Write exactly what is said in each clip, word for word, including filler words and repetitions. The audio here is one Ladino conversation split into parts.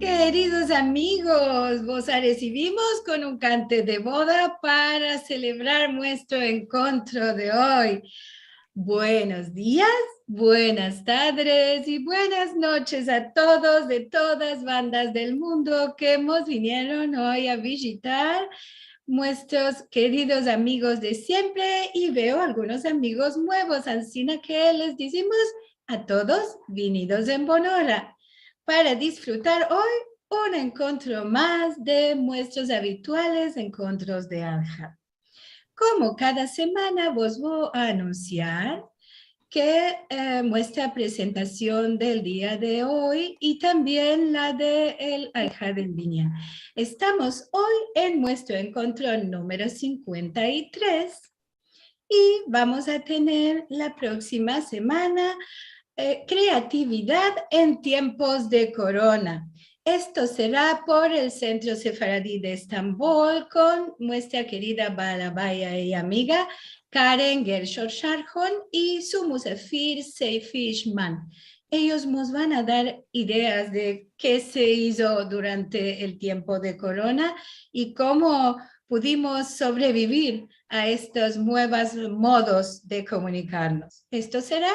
Keridos amigos, vos aresivimos kon un kante de boda para selebrar muestro enkontro de oy. Buenos dias, buenas tardes i buenas noches a todos de todas bandas del mundo ke mos vinieron oy a vijitar, muestros keridos amigos de siempre, i veo algunos amigos muevos, ansina ke les dizimos a todos, vinidos en bon ora para disfrutar oy un enkontro mas de muestros avituales enkontros de Alhad. Komo kada semana, vos vo a anunsiar ke, eh, muestra prezentasion del dia de oy i tambien la de el Alhad del Binyan. Estamos oy en muestro enkontro numero sinkuenta i tres. I vamos a tener la proksima semana, eh, kreatividad en tiempos de korona. Esto sera por el Sentro Sefaradi de Estambol kon muestra kerida balabaya i amiga Karen Gershon Sharhon i su musafir Seifi Ishman. Eyos mos van a dar ideas de ke se izo durante el tiempo de korona i komo pudimos sobrevivir a estos muevos modos de komunikarmos. Esto sera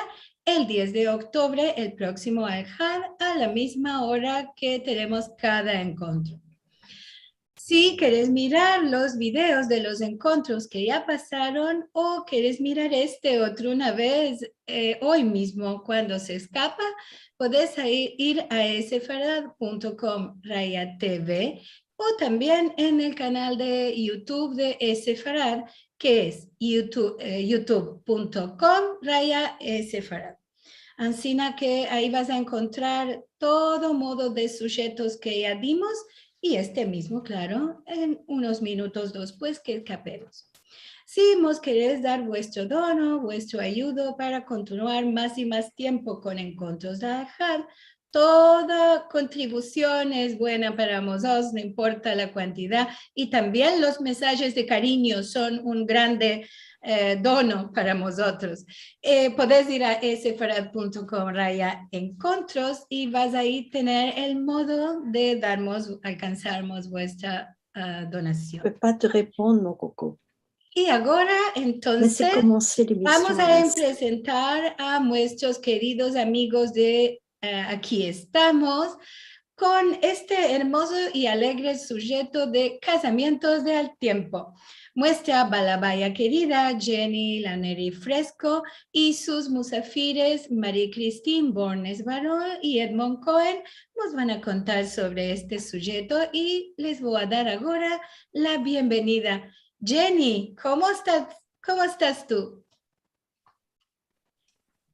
el diez de oktubre, el proksimo Alhad, a la mizma ora ke tenemos kada enkontro. Si keres mirar los videos de los enkontros ke ya pasaron o keres mirar este otro una vez, eh, oy mizmo kuando se eskapa, podes ir a esefarad punto com raya T V o tambien en el kanal de YouTube de esefarad, ke es YouTube, eh, youtube punto com raya esefarad. Ansina ke ayi vas a enkontrar todo modo de sujetos ke ya dimos i este mizmo, klaro, en unos minutos despues ke eskapemos. Si mos keres dar vuestro dono, vuestro ayudo para kontinuar mas i mas tiempo kon enkontros de Alhad, toda kontribusion es buena para mozotros, no importa la kuantidad, i tambien los mensajes de karinyo son un grande, eh, dono para mozotros. Eh, podes ir a esefarad punto com raya enkontros i vas a ayi tener el modo de darmos, alkansarmos vuestra, ah, donasion. Je peux pas te répondre, mon coco. I agora, entonses, vamos a prezentar a muestros keridos amigos de, eh, Aki Estamos, kon este ermozo i alegre sujeto de kazamientos de al tiempo. Muestra balabaya kerida, Jenny Laneri Fresco, i sus musafires, Marie-Christine Bornes Barol i Edmond Cohen, mos van a kontar sovre este sujeto i les vo a dar agora la bienvenida. Jenny, komo estas, komo estas tu?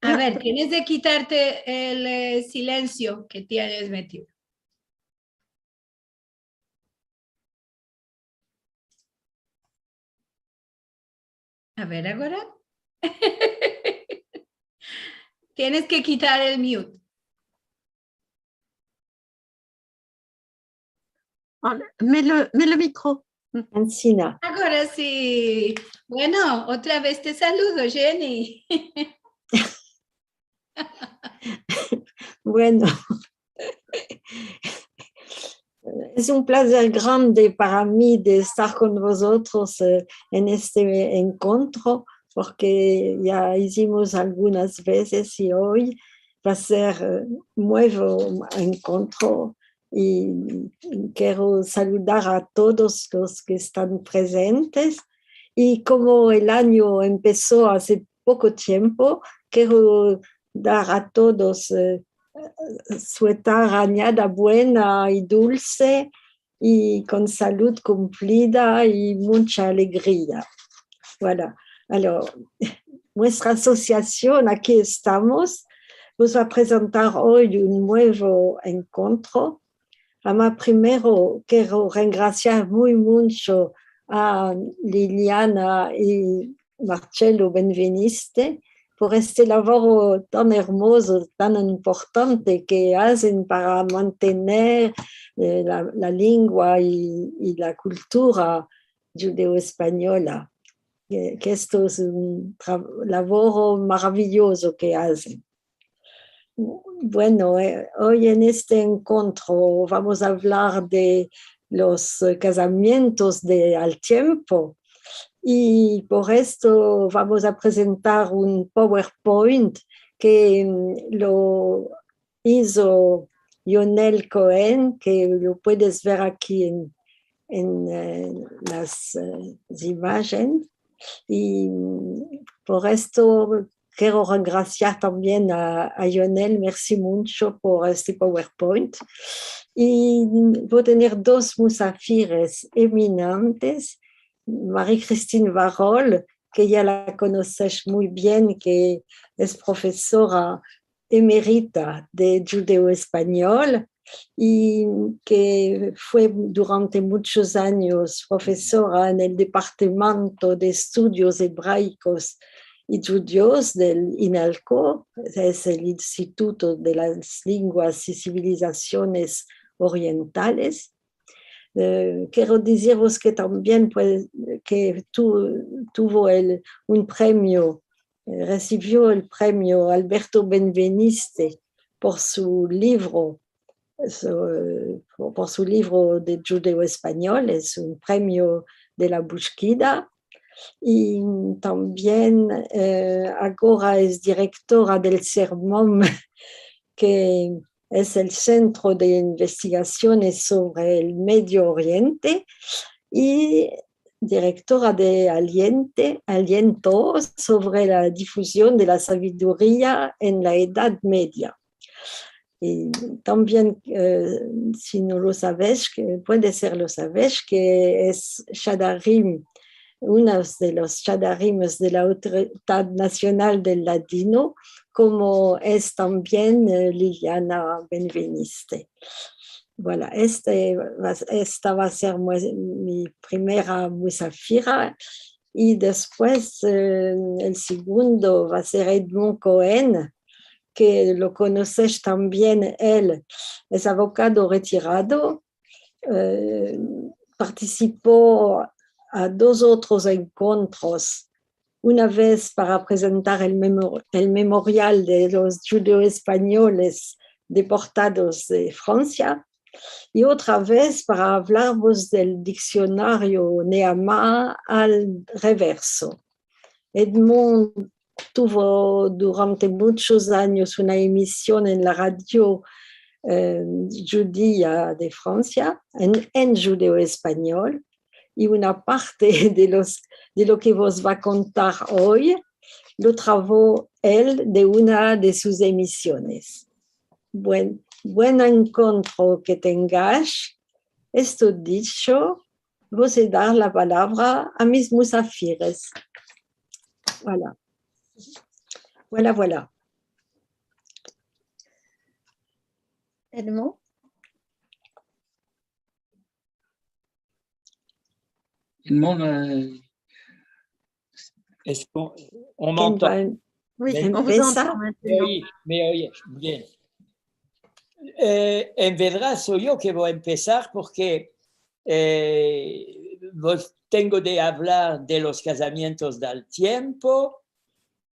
A ver, tienes de kitarte el, eh, silensio ke tienes metido. A ver, agora. Tienes ke kitar el mute. Hola, me lo, me lo mikro. Ansina. Agora si. Bueno, otra vez te saludo, Jenny. Bueno, es un plazer grande para mi de estar kon vozotros, eh, en este enkontro, porke ya izimos algunas vezes i oy va a ser, eh, muevo enkontro i kero saludar a todos los ke estan prezentes. I komo el anyo empeso aze poko tiempo, kero dar a todos, eh, suetar anyada buena i dulse i kon salud kumplida i muncha alegria. Voilà. Alors, muestra asosiasion, Aki Estamos, vos va a prezentar oy un muevo enkontro. Ama, primero kero rengrasiar muy muncho a Liliana i Marcelo Benveniste por este lavoro tan ermozo, tan importante ke azen para mantener, eh, la, la lengua i, i la kultura djudeo-espanyola. Ke, ke esto es un tra-, lavoro maraviyozo ke azen. Bueno, eh, oy en este enkontro vamos a avlar de los, eh, kazamientos de al tiempo, i por esto vamos a prezentar un PowerPoint ke, mm, lo izo Yonel Cohen, ke lo puedes ver aki en, en, eh, las, eh, imajen. I, mm, por esto kero grasiar tambien a, a Yonel, mersi muncho por este PowerPoint. I vo tener dos musafires eminentes, Marie-Christine Varol, ke ya la konosesh muy bien, ke es profesora emerita de djudeo-espanyol i ke fue durante munchos anyos profesora en el Departamento de Estudios Ebraikos i Djudios del INALCO, es el Instituto de las Lenguas i Sivilizasiones Orientales. Eh, kero dizirvos ke tambien, pues, ke tu-, tuvo el, un premio, eh, resivio el premio Alberto Benveniste por su livro, su, eh, por, por su livro de djudeo-espanyol, es un premio de la Bushkida. I tambien, eh, agora es direktora del CERMOM, ke es el Sentro de Investigasiones sovre el Medio Oriente, i direktora de Aliente, Aliento sovre la difuzion de la saviduria en la Edad Media. I tambien, eh, si no lo savesh, ke puede ser lo savesh, ke es Shadarim, uno de los Shadarimes de la Autoridad Nasional del Ladino, komo es tambien, eh, Liliana Benveniste. Voilà, este va, esta va ser mu-, mi primera musafira. I despues, eh, el segundo va ser Edmond Cohen, ke lo konosesh tambien el, es avokado retirado, eh, partisipo a dos otros enkontros, una vez para prezentar el memo-, el memorial de los djudeo-espanyoles deportados de Fransia, i otra vez para avlarvos del diksionario Neama al reverso. Edmond tuvo durante munchos anyos una emision en la radio, eh, djudia de Fransia, en, en djudeo-espanyol, i una parte de los, de lo ke vos va kontar oy, lo travo el de una de sus emisiones. Buen, buen enkontro ke tengash. Esto dicho, vo a dar la palavra a mis musafires. Voilà. Voilà, voilà. Edmond? Edmond, eh, est-ce qu'on, on m'entend? Oui, on vous entend maintenant. Me oye, me oye, bien. Eh, en verdad, so yo ke vo a empesar porke, eh, vos tengo de avlar de los kazamientos del tiempo,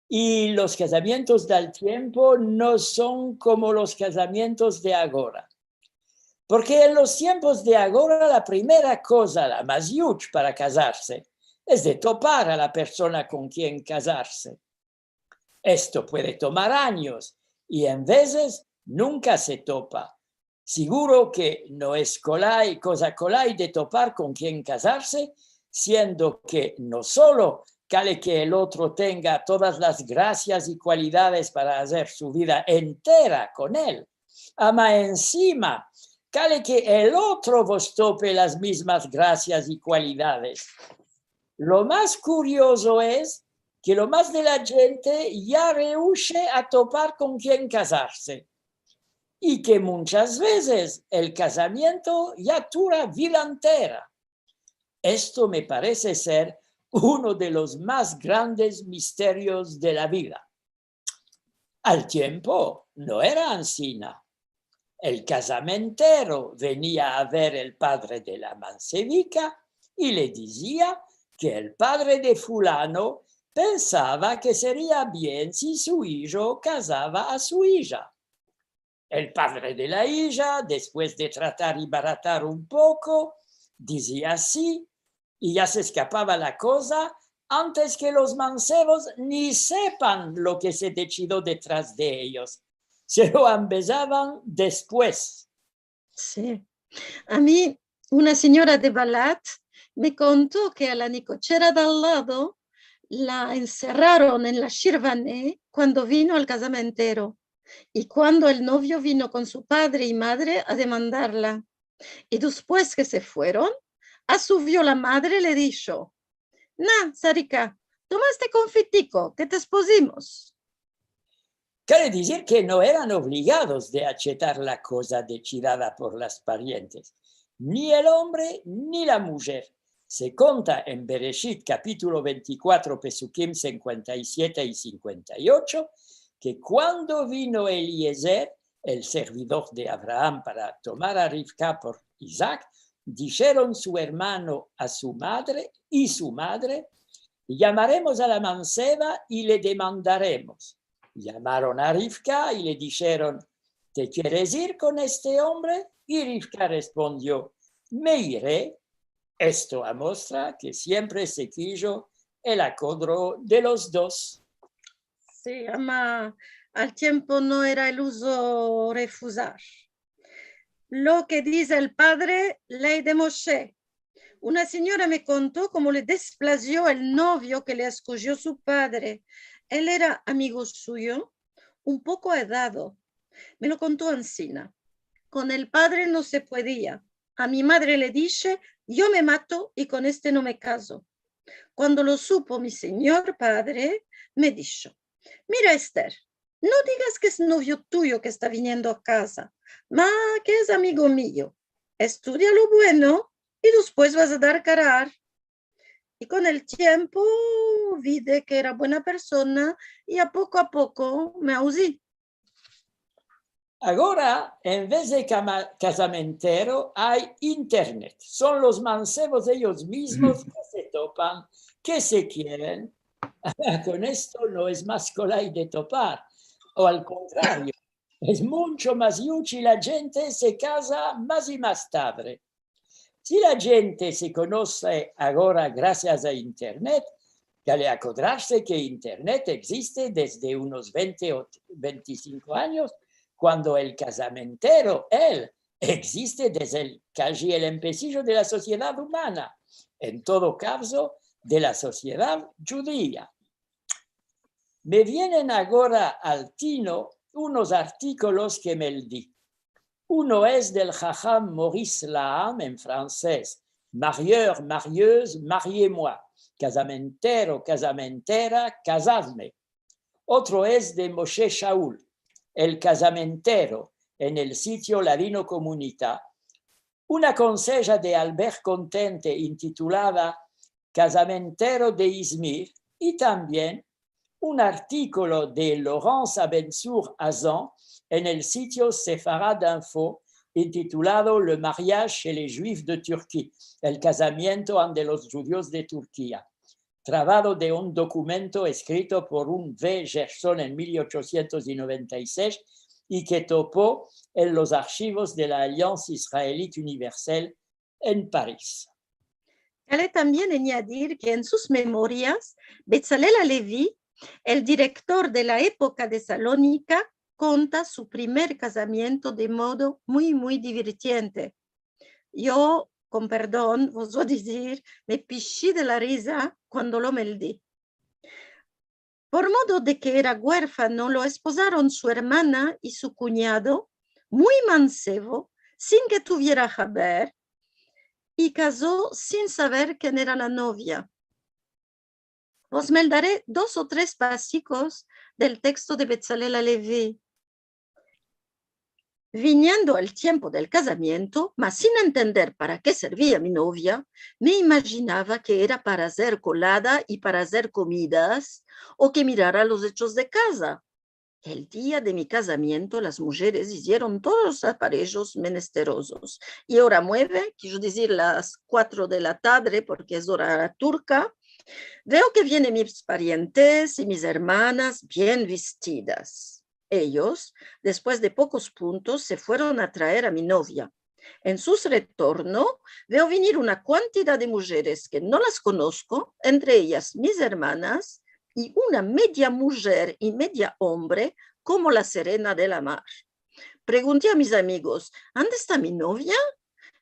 i los kazamientos del tiempo no son komo los kazamientos de agora. Porke en los tiempos de agora la primera koza, la mas yuch para kazarse, es de topar a la persona kon kien kazarse. Esto puede tomar anyos i en vezes nunka se topa. Siguro ke no es kolay, koza kolay de topar kon kien kazarse, siendo ke no solo kale ke el otro tenga todas las grasias i kualidades para azer su vida entera kon el, ama ensima kale ke el otro vos tope las mizmas grasias i kualidades. Lo mas kuriozo es ke lo mas de la djente ya reushe a topar kon kien kazarse, i ke munchas vezes el kazamiento ya tura vida entera. Esto me parese ser uno de los mas grandes misterios de la vida. Al tiempo no era ansina. El kazamentero venia a ver el padre de la mansevika i le dizia ke el padre de fulano pensava ke seria bien si su ijo kazava a su ija. El padre de la ija, despues de tratar i baratar un poko, dizia si, i ya se eskapava la koza antes ke los mansevos ni sepan lo ke se desidio detras de eyos. Se lo ambezavan despues. Si. A mi, una sinyora de Balat me konto ke a la nikochera de al lado la enserraron en la shirvane kuando vino al kazamentero. I kuando el novio vino kon su padre i madre a demandarla, i despues ke se fueron, a su viola madre le disho: "Na, Sarika, toma este konfitiko ke te esposimos." Kere dizir ke no eran ovligados de achetar la koza desidida por las parientes, ni el ombre ni la mujer. Se konta en Bereshit, kapitulo ventikuatro, pesukim sinkuenta i siete i sinkuenta i ocho, ke kuando vino Eliezer, el servidor de Abraham, para tomar a Rivka por Isaac, disheron su ermano a su madre i su madre: "Yamaremos a la manseva i le demandaremos." Yamaron a Rivka i le disheron: "Te kieres ir kon este ombre?" I Rivka respondio: "Me iré." Esto amostra ke siempre se kijo el akodro de los dos. Si, ama al tiempo no era el uzo refuzar. Lo ke dize el padre, ley de Moshe. Una sinyora me konto komo le desplazio el novio ke le eskojo su padre. El era amigo suyo, un poko edado. Me lo konto ansina: "Kon el padre no se puedia. A mi madre le dishe: 'Yo me mato i kon este no me kazo.' Kuando lo supo mi sinyor padre, me disho: 'Mira, Ester, no digas ke es novio tuyo ke esta viniendo a kaza, ma ke es amigo mio. Estudia lo bueno i despues vas a dar karar.' I kon el tiempo vi de ke era buena persona i a poko a poko me auzi." Agora, en vez de kama-, kazamentero, ay internet. Son los mansevos eyos mizmos ke se topan, ke se kieren. Kon esto no es mas kolay de topar. O al kontrario, es muncho mas yuchi, la djente se kaza mas i mas tadre. Si la djente se konose agora grasias a internet, kale akodrarse ke internet egziste desde unos vente o ventisinko anyos, kuando el kazamentero, el, egziste desde el, kaji el empesijo de la sosiedad umana, en todo kavzo, de la sosiedad djudia. Me vienen agora al tino unos artikolos ke me ldi. Uno es del jajam Maurice Laham, en fransez, marieur, marieuse, mariez-moi, kazamentero, kazamentera, kazadme. Otro es de Moshe Shaul, el kazamentero, en el sitio Ladinokomunita. Una konseja de Albert Contente intitulada Kazamentero de Izmir, i tambien un artikolo de Laurence Abensour-Hazan en el sitio Sefarad Info, intitulado Le mariage chez les Juifs de Turquie, el kazamiento ande los djudios de Turkia, travado de un dokumento eskrito por un V. Gerson en mil ochosientos i noventa i sesh i ke topo en los arshivos de la Alliance Israélite Universelle en Paris. Kale tambien anyadir ke en sus memorias, Betzalel Alevi, el direktor de la epoka de Salonika, konta su primer kazamiento de modo muy, muy divirtiente. Yo, kon perdon, vos vo dizir, me pishi de la riza kuando lo me ldi. Por modo de ke era guerfano, lo espozaron su ermana i su kunyado, muy mansevo, sin ke tuviera haber, i kazo sin saver ken era la novia. Vos meldare dos o tres pasikos del teksto de Betzalel Alevi. Viniendo el tiempo del kazamiento, ma sin entender para ke servia mi novia, me imajinava ke era para azer kolada i para azer komidas, o ke mirara los echos de kaza. El dia de mi kazamiento, las mujeres izieron todos los aparejos menesterosos. I ora mueve, kiero dizir las kuatro de la tadre, porke es ora turka, veo ke vienen mis parientes i mis ermanas bien vestidas. Eyos, despues de pokos puntos, se fueron a traer a mi novia. En sus retorno, veo vinir una kuantidad de mujeres ke no las konosko, entre eyas mis ermanas, i una media mujer i media ombre, komo la sirena de la mar. Pregunti a mis amigos: "Ande esta mi novia?"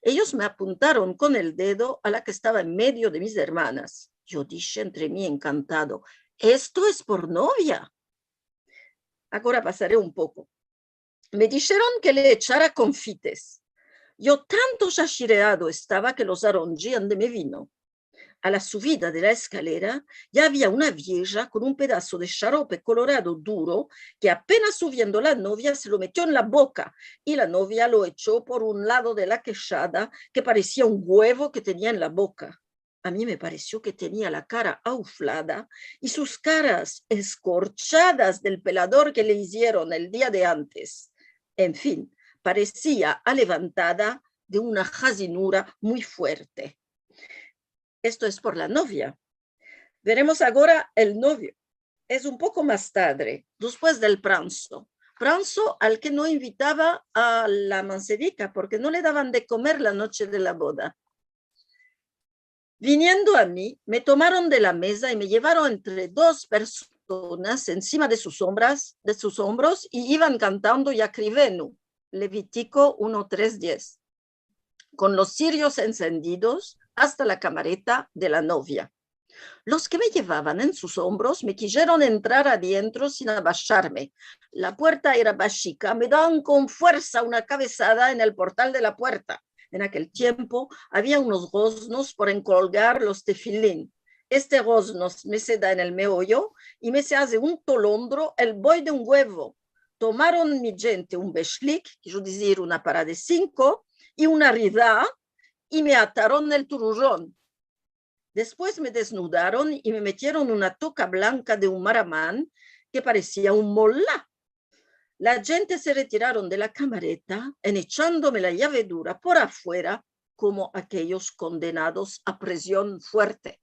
Eyos me apuntaron kon el dedo a la ke estava en medio de mis ermanas. Yo dishe entre mi enkantado: "Esto es por novia." Agora pasare un poko. Me disheron ke le echara konfites. Yo tanto shashireado estava ke los aronji ande me vino. A la suvida de la eskalera ya avia una vieja kon un pedaso de sharope kolorado duro ke apenas suviendo la novia se lo metio en la boka i la novia lo echo por un lado de la keshada ke paresia un guevo ke tenia en la boka. A mi me paresio ke tenia la kara auflada i sus karas eskorchadas del pelador ke le izieron el dia de antes. En fin, paresia alevantada de una hazinura muy fuerte. Esto es por la novia. Veremos agora el novio. Es un poko mas tadre, despues del pranso. Pranso al ke no invitava a la mansevika porke no le davan de komer la noche de la boda. Viniendo a mi, me tomaron de la meza i me yevaron entre dos personas ensima de sus ombras, de sus ombros, i ivan kantando Yakrivenu, Levitiko uno tres diez, kon los sirios ensendidos asta la kamareta de la novia. Los ke me yevavan en sus ombros me kijeron entrar adientro sin abasharme. La puerta era bashika, me davan kon fuersa una kavesada en el portal de la puerta. En akel tiempo avia unos goznos por enkolgar los tefilin. Este gozno me se da en el meoyo i me se aze un tolondro el boy de un guevo. Tomaron mi djente un beshlik, kiero dizir una para de sinko, i una rida, i me ataron el turujon. Despues me desnudaron i me metieron una toka blanka de un maraman ke paresia un molla. La djente se retiraron de la kamareta en echandome la yavedura por afuera komo akeyos kondenados a prizion fuerte.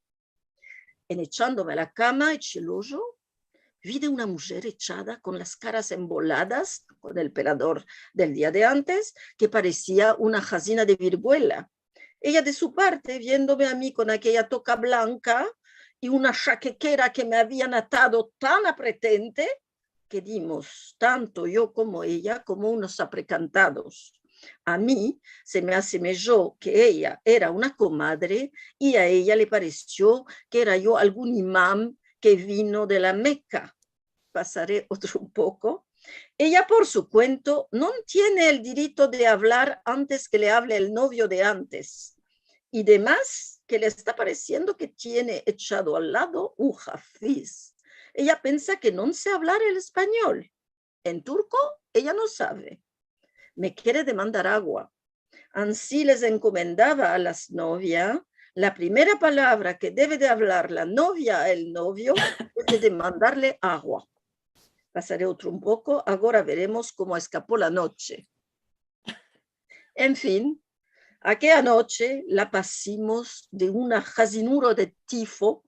En echandome a la kama, echi el ojo, vi de una mujer echada kon las karas emboladas kon el pelador del dia de antes, ke paresia una hazina de virguela. Eya, de su parte, viendome a mi kon akeya toka blanka i una shakekera ke me avian atado tan apretente, kedimos, tanto yo komo eya, komo unos aprekantados. A mi se me asemejo ke eya era una komadre i a eya le paresio ke era yo algun imam ke vino de la Meka. Pasare otro un poko. Eya, por su kuento, no tiene el dirito de avlar antes ke le avle el novio de antes. I demas, ke le esta paresiendo ke tiene echado al lado un hafiz. Eya pensa ke no se avlar el espanyol. En turko, eya no save. Me kere demandar agua. Ansi les enkomendava a las novia, la primera palavra ke deve de avlar la novia a el novio es de demandarle agua. Pasare otro un poko, agora veremos komo eskapo la noche. En fin, akeya noche la pasimos de una hazinura de tifo,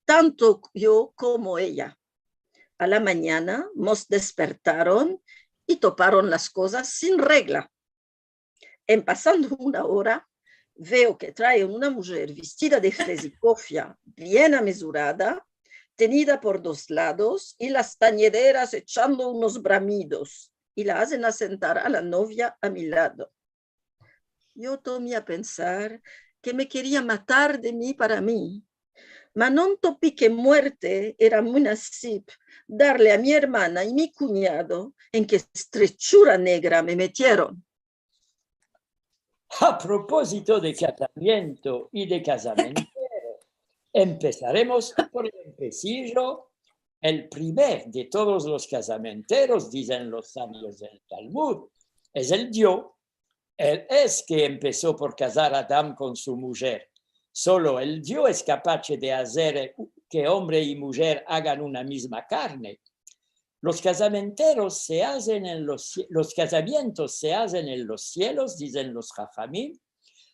tanto yo komo eya. A la manyana mos despertaron i toparon las kozas sin regla. En pasando una ora, veo ke traen una mujer vestida de frezikofia, bien amezurada, tenida por dos lados, i las tanyederas echando unos bramidos, i la azen asentar a la novia a mi lado. Yo tomi a pensar ke me keria matar de mi para mi. Ma no topi ke muerte era munasib darle a mi ermana i mi kunyado en ke estrechura negra me metieron. A propozito de kazamiento i de kazamentero, empesaremos por el empesijo. El primer de todos los kazamenteros, dizen los savios del Talmud, es el Dio. El es ke empeso por kazar Adam kon su mujer. Solo el Dio es kapache de azer ke ombre i mujer agan una mizma karne. Los kazamenteros se azen en los cie-, los kazamientos se azen en los sielos, dizen los hajamim.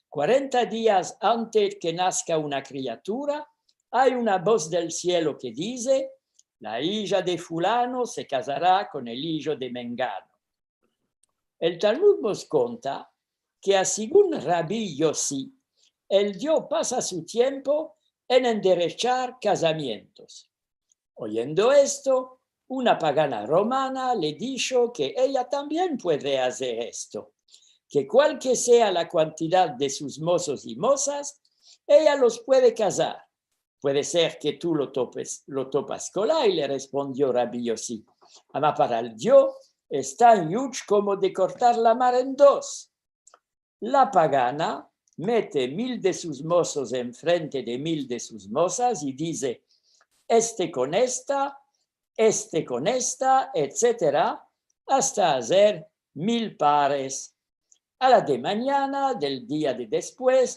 Kuarenta dias antes ke naska una kriatura, ay una boz del sielo ke dize: La ija de fulano se kazara kon el ijo de mengano. El Talmud mos konta ke, a segun Rabi Yossi, el Dio pasa su tiempo en enderechar kazamientos. Oyendo esto, una pagana romana le disho ke eya tambien puede azer esto, ke kual ke sea la kuantidad de sus mozos i mozas, eya los puede kazar. Puede ser ke tu lo topes, lo topas kolay, le respondio Rabi Yossi. Ama para el Dio es tan yuch komo de kortar la mar en dos. La pagana mete mil de sus mozos enfrente de mil de sus mozas i dize, este kon esta, este kon esta, etsetera, asta azer mil pares. A la de manyana del dia de despues,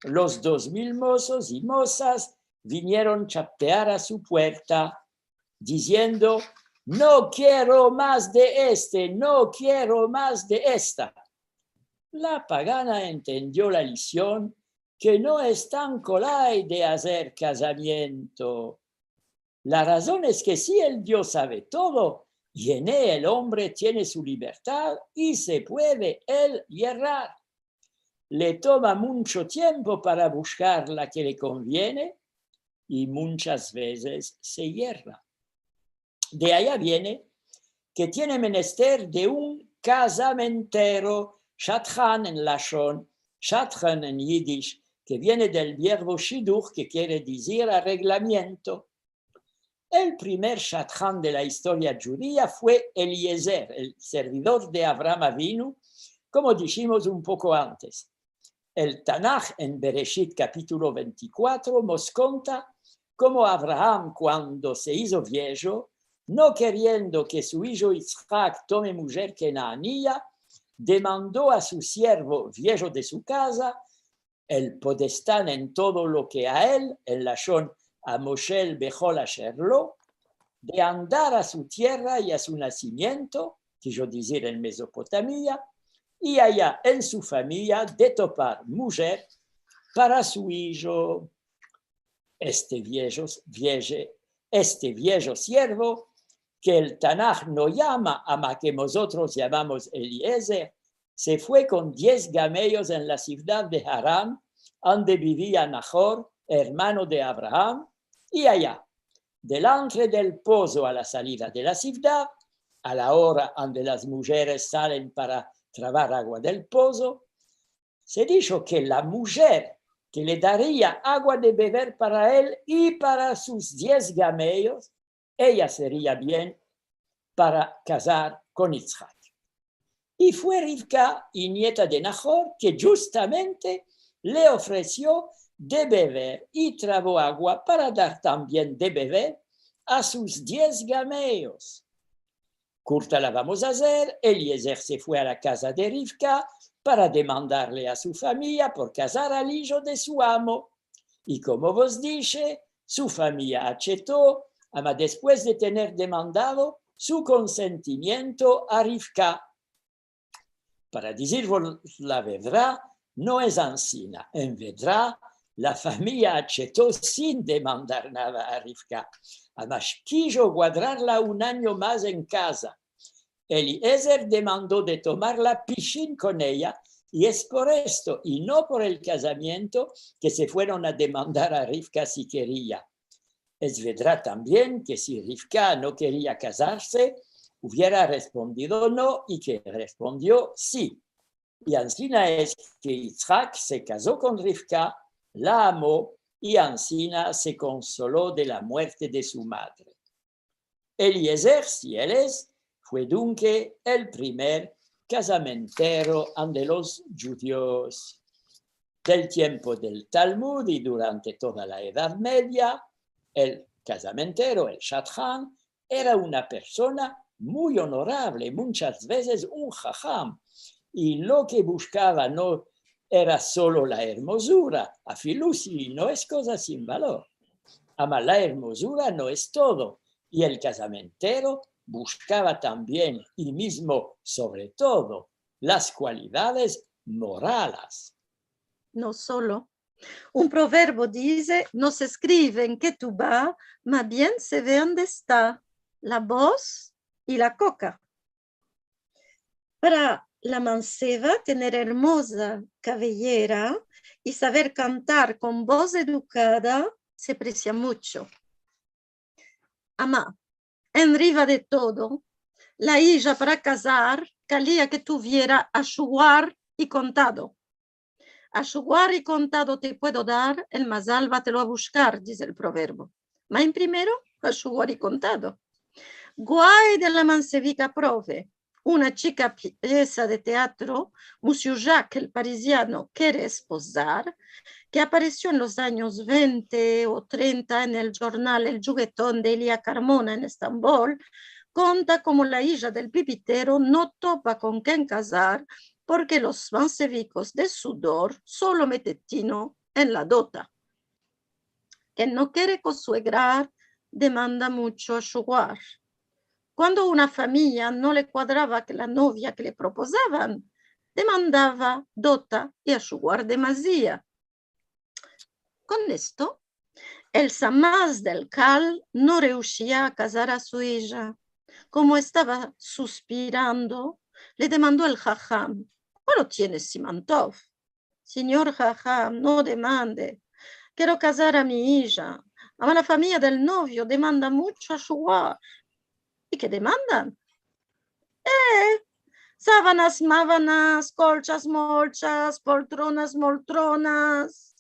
los dos mil mozos i mozas vinieron chapear a su puerta, diziendo, no kiero mas de este, no kiero mas de esta. La pagana entendio la lision ke no es tan kolay de azer kazamiento. La razon es ke si el Dio save todo, i en el ombre tiene su libertad i se puede el yerrar. Le toma muncho tiempo para bushkar la ke le konviene i munchas vezes se yerra. De aya viene ke tiene menester de un kazamentero, shadchan en lashon, shadchan en yidish, ke viene del vierbo shiduch, ke kiere dizir arreglamiento. El primer shadchan de la istoria djudia fue Eliezer, el servidor de Avraham Avinu, komo dishimos un poko antes. El Tanah en Bereshit kapitulo ventikuatro mos konta komo Avraham, kuando se izo viejo, no keriendo ke su ijo Itzhak tome mujer kenaania, demando a su siervo viejo de su kaza, el podestan en todo lo ke a el, en lashon amoshel bechol asher lo, de andar a su tierra i a su nasimiento, kijo dizir en Mezopotamia, i aya en su famiya de topar mujer para su ijo. Este viejo, vieje, este viejo siervo, ke el Tanah no yama, ama ke mozotros yamamos Eliezer, se fue kon diez gameyos en la sivdad de Haran, ande bivia Nahor, ermano de Avraham, i aya, delantre del pozo a la salida de la sivdad, a la ora ande las mujeres salen para travar agua del pozo, se disho ke la mujer ke le daria agua de bever para el i para sus diez gameyos, eya seria bien para kazar kon Itzhak. I fue Rivka, i nieta de Nahor, ke djustamente le ofresio de bever i travo agua para dar tambien de bever a sus diez gameyos. Kurta la vamos a azer, Eliezer se fue a la kaza de Rivka para demandarle a su famiya por kazar al ijo de su amo. I komo vos dishe, su famiya acheto, ama despues de tener demandado su konsentimiento a Rivka. Para dizir vos la vedra, no es ansina. En vedra, la famiya acheto sin demandar nada a Rivka. Ama kijo guadrarla un anyo mas en kaza. Eliezer demando de tomarla pishin kon eya, i es por esto, i no por el kazamiento, ke se fueron a demandar a Rivka si keria. Es vedra tambien ke si Rivka no keria kazarse, uviera respondido no, i ke respondio si. I ansina es ke Itzhak se kazo kon Rivka, la amo, i ansina se konsolo de la muerte de su madre. Eliezer, si el es, fue dunke el primer kazamentero ande los djudios. Del tiempo del Talmud i durante toda la Edad Media, el kazamentero, el shadchan, era una persona muy onorable, munchas vezes un haham, i lo ke bushkava no era solo la ermozura, afilu si no es koza sin valor. Ama la ermozura no es todo, i el kazamentero bushkava tambien, i mizmo, sovre todo, las kualidades moralas. No solo Un proverbo dize: "No se eskrive en ketuvá, ma bien se ve ande esta la boz i la koka". Para la manseva, tener ermoza kaveyera i saver kantar kon boz edukada se apresia muncho. Ama, enriva de todo, la ija para kazar kalia ke tuviera ashuguar i kontado. "Ashuguar i kontado te puedo dar, el mazal va te lo a bushkar", dize el proverbo. Ma en primero, ashuguar i kontado. Guay de la mansevika prove, una chika piesa de teatro, Monsieur Jacques, el pariziano, kere espozar, ke aparesio en los anyos vente o trenta en el djornal El Djugeton de Elia Karmona en Estambol, konta komo la ija del pipitero no topa kon ken kazar, porke los mansevikos de sudor solo mete tino en la dota. Ken no kere kosuegrar demanda muncho ashuguar. Kuando una famiya no le kuadrava ke la novia ke le propozavan, demandava dota i ashuguar de mazia. Kon esto, el samaz del kal no reushia a kazar a su ija. Komo estava suspirando, le demando el haham: "Kualo tienes, Simantov?" "Sinyor haham, no demande. Kero kazar a mi ija. Ama la famiya del novio demanda muncho ashuguar." "I ke demandan?" "Eh, savanas, mavanas, kolchas, molchas, poltronas, moltronas."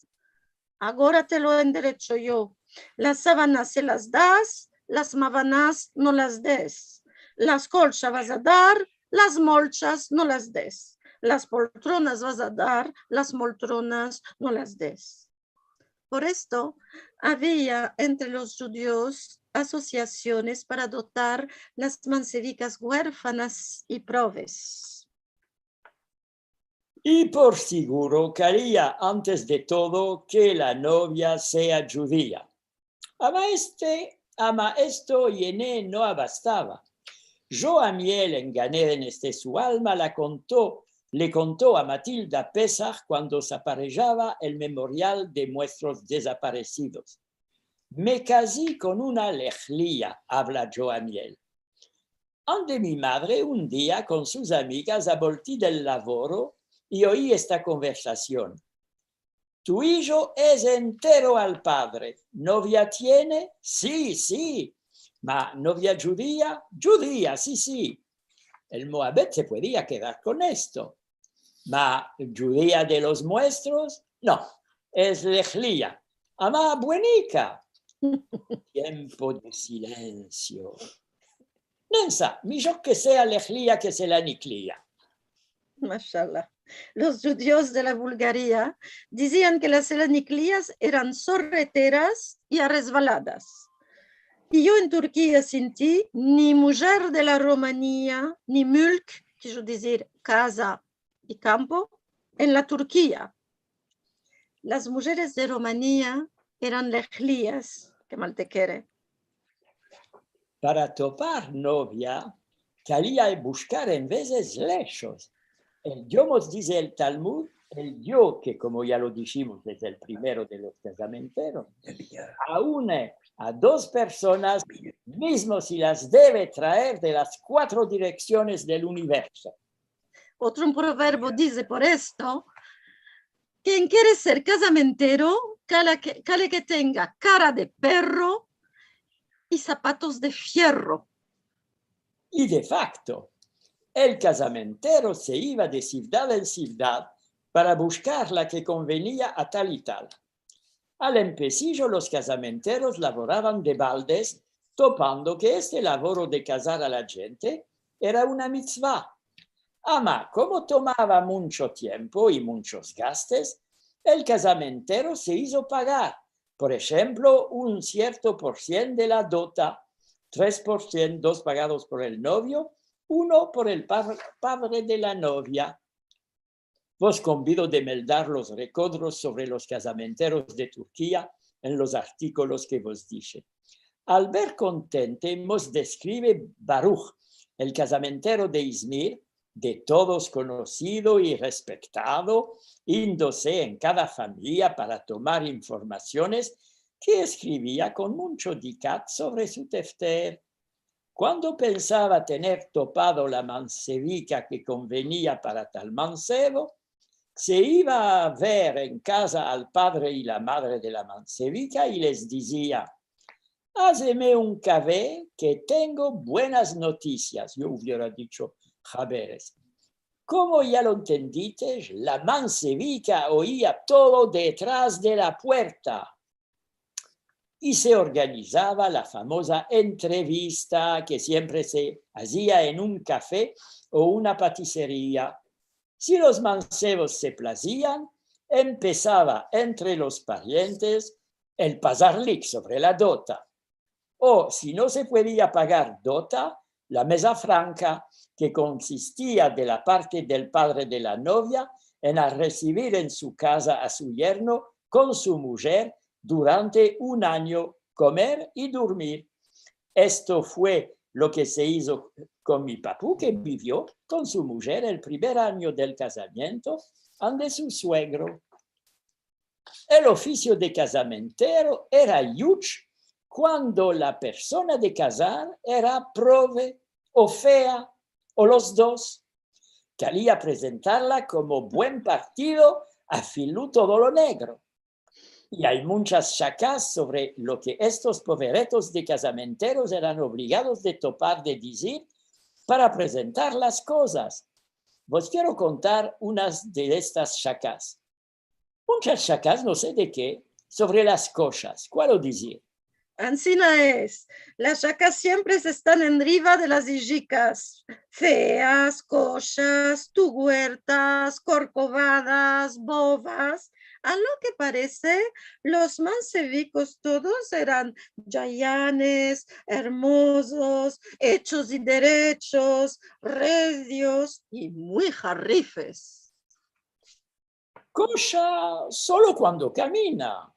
"Agora te lo enderecho yo. Las savanas se las das, las mavanas no las des. Las kolchas vas a dar, las molchas no las des. Las poltronas vas a dar, las moltronas no las des." Por esto, avia entre los djudios asosiasiones para dotar las mansevikas guerfanas i proves. I por siguro, karia antes de todo ke la novia sea djudia. Ama este, ama esto yene no abastava. Joamiel, en Gan Eden este su alma, la konto, le konto a Matilda Pesach kuando se aparejava el memorial de muestros dezaparesidos. "Me kazi kon una lehlia", avla Joamiel. "Ande mi madre un dia kon sus amigas a bolti del lavoro i oyi esta konversasion: 'Tu ijo es entero al padre. Novia tiene?' 'Si, si.' 'Ma novia djudia?' 'Djudia, si, si.' El muabet se puedia kedar kon esto. 'Ma djudia de los muestros?' 'No, es lehlia.' 'Ama buenika.' Tiempo de silensio. Nensa, mijor ke sea lehlia ke selaniklia. Mashallah. Los djudios de la Bulgaria dizian ke las selaniklias eran sorreteras i arresvaladas. I yo en Turkia sinti ni mujer de la Romania, ni mülk, kijo dizir kaza i kampo, en la Turkia. Las mujeres de Romania eran lehlias, ke mal te kere. Para topar novia, kalia bushkar en vezes leshos. El dio, mos dize el Talmud, el dio ke, komo ya lo dishimos, es el primero de los kazamenteros, aune a dos personas, mizmo si las deve traer de las kuatro direksiones del universo. Otro proverbio dize por esto: "Ken kere ser kazamentero, kale ke, kale ke tenga kara de perro i sapatos de fierro." I de fakto, el kazamentero se iva de sivdad en sivdad para bushkar la ke konvenia a tal i tal. Al empesijo los kazamenteros lavoravan de baldes, topando ke este lavoro de kazar a la djente era una mitzva. Ama, komo tomava muncho tiempo i munchos gastes, el kazamentero se izo pagar, por enshemplo, un sierto por sien de la dota, tres por sien, dos pagados por el novio, uno por el pa-, padre de la novia. Vos konvido de meldar los rekodros sovre los kazamenteros de Turkia en los artikolos ke vos dishe. Albert Kontente mos deskrive Baruch, el kazamentero de Izmir, de todos konosido i respektado, indose en kada famiya para tomar informasiones, ke eskrivia kon muncho dikat sovre su tefter. Kuando pensava tener topado la mansevika ke konvenia para tal mansevo, se iva a ver en kaza al padre i la madre de la mansevika i les dizia: "Azeme un kafe, ke tengo buenas notisias", yo uviera dicho haberes. Komo ya lo entendites, la mansevika oia todo detras de la puerta. I se organizava la famoza entrevista ke siempre se azia en un kafe o una patiseria. Si los mansevos se plazian, empesava entre los parientes el pazarlik sovre la dota. O, si no se puedia pagar dota, la meza franka, ke konsistia de la parte del padre de la novia en a resivir en su kaza a su yerno kon su mujer durante un anyo, komer i durmir. Esto fue lo ke se izo kon mi papu, ke bivio kon su mujer el primer anyo del kazamiento ande su suegro. El ofisio de kazamentero era yuch kuando la persona de kazar era prove o fea o los dos. Kalia prezentarla komo buen partido a filu todo lo negro. I ay munchas shakas sovre lo ke estos poveretos de kazamenteros eran ovligados de topar, de dizir, para prezentar las kozas. Vos kiero kontar unas de estas shakas. Munchas shakas, no se de ke, sovre las koshas. Kualo dizir? Ansina es. Las shakas siempre estan enriva de las ijikas. Feas, koshas, tuguertas, korkovadas, bovas. A lo ke parese, los mansevikos todos eran yayanes, ermozos, echos i derechos, redios i muy harifes. Kosha solo kuando kamina.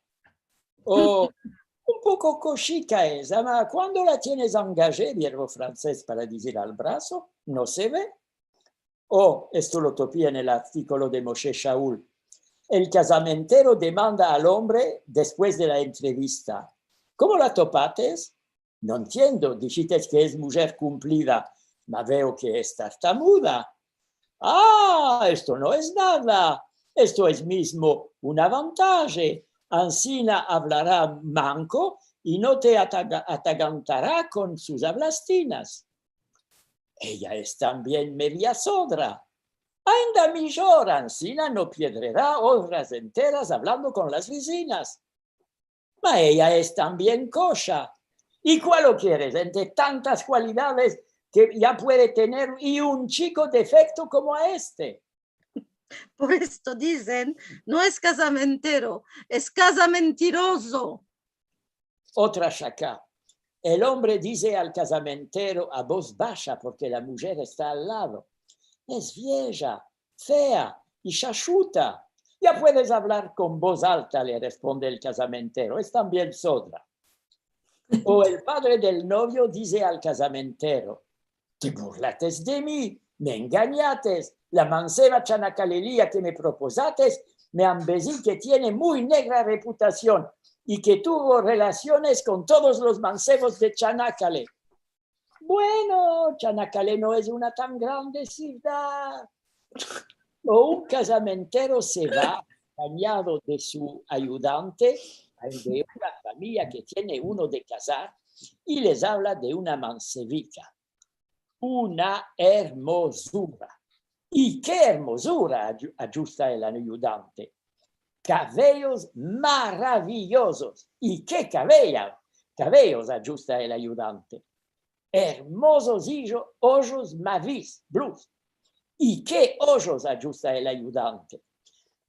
O un poko koshika es, ama kuando la tienes angaje, verbo franses para dizir al braso, no se ve. O, esto lo topi en el artikolo de Moshe Shaul. El kazamentero demanda al ombre despues de la entrevista: "Komo la topates?" "No entiendo, dishites ke es mujer kumplida, ma veo ke es tartamuda." "Ah, esto no es nada, esto es mizmo un avantaje, ansina avlara manko i no te ataga-, atagantara kon sus avlastinas." "Eya es tambien media sodra." "Ainda mijor, ansina no pierdera oras enteras avlando kon las vizinas." "Ma eya es tambien kosha." "I kualo kieres entre tantas kualidades ke ya puede tener i un chiko defekto komo a este?" Por esto dizen, no es kazamentero, es kazamentirozo. Otra shaka. El ombre dize al kazamentero a boz basha porke la mujer esta al lado: "Es vieja, fea i shashuta." "Ya puedes avlar kon boz alta", le responde el kazamentero, "es tambien sodra." O el padre del novio dize al kazamentero: "Te burlates de mi, me enganyates. La manseva Chanakalelia ke me propozates, me ambezi ke tiene muy negra reputasion i ke tuvo relasiones kon todos los mansevos de Chanakale." "Bueno, Chanakale no es una tan grande sivdad." O un kazamentero se va, akompanyado de su ayudante, de una famiya ke tiene uno de kazar, i les avla de una mansevika. "Una ermozura." "I ke ermozura!", ayu-, ayusta el ayudante. "Kaveyos maraviyozos." "I ke kaveya-, kaveyos!", ayusta el ayudante. "Ermozos ijo-, ojos mavis, blus." "I ke ojos!", ayusta el ayudante.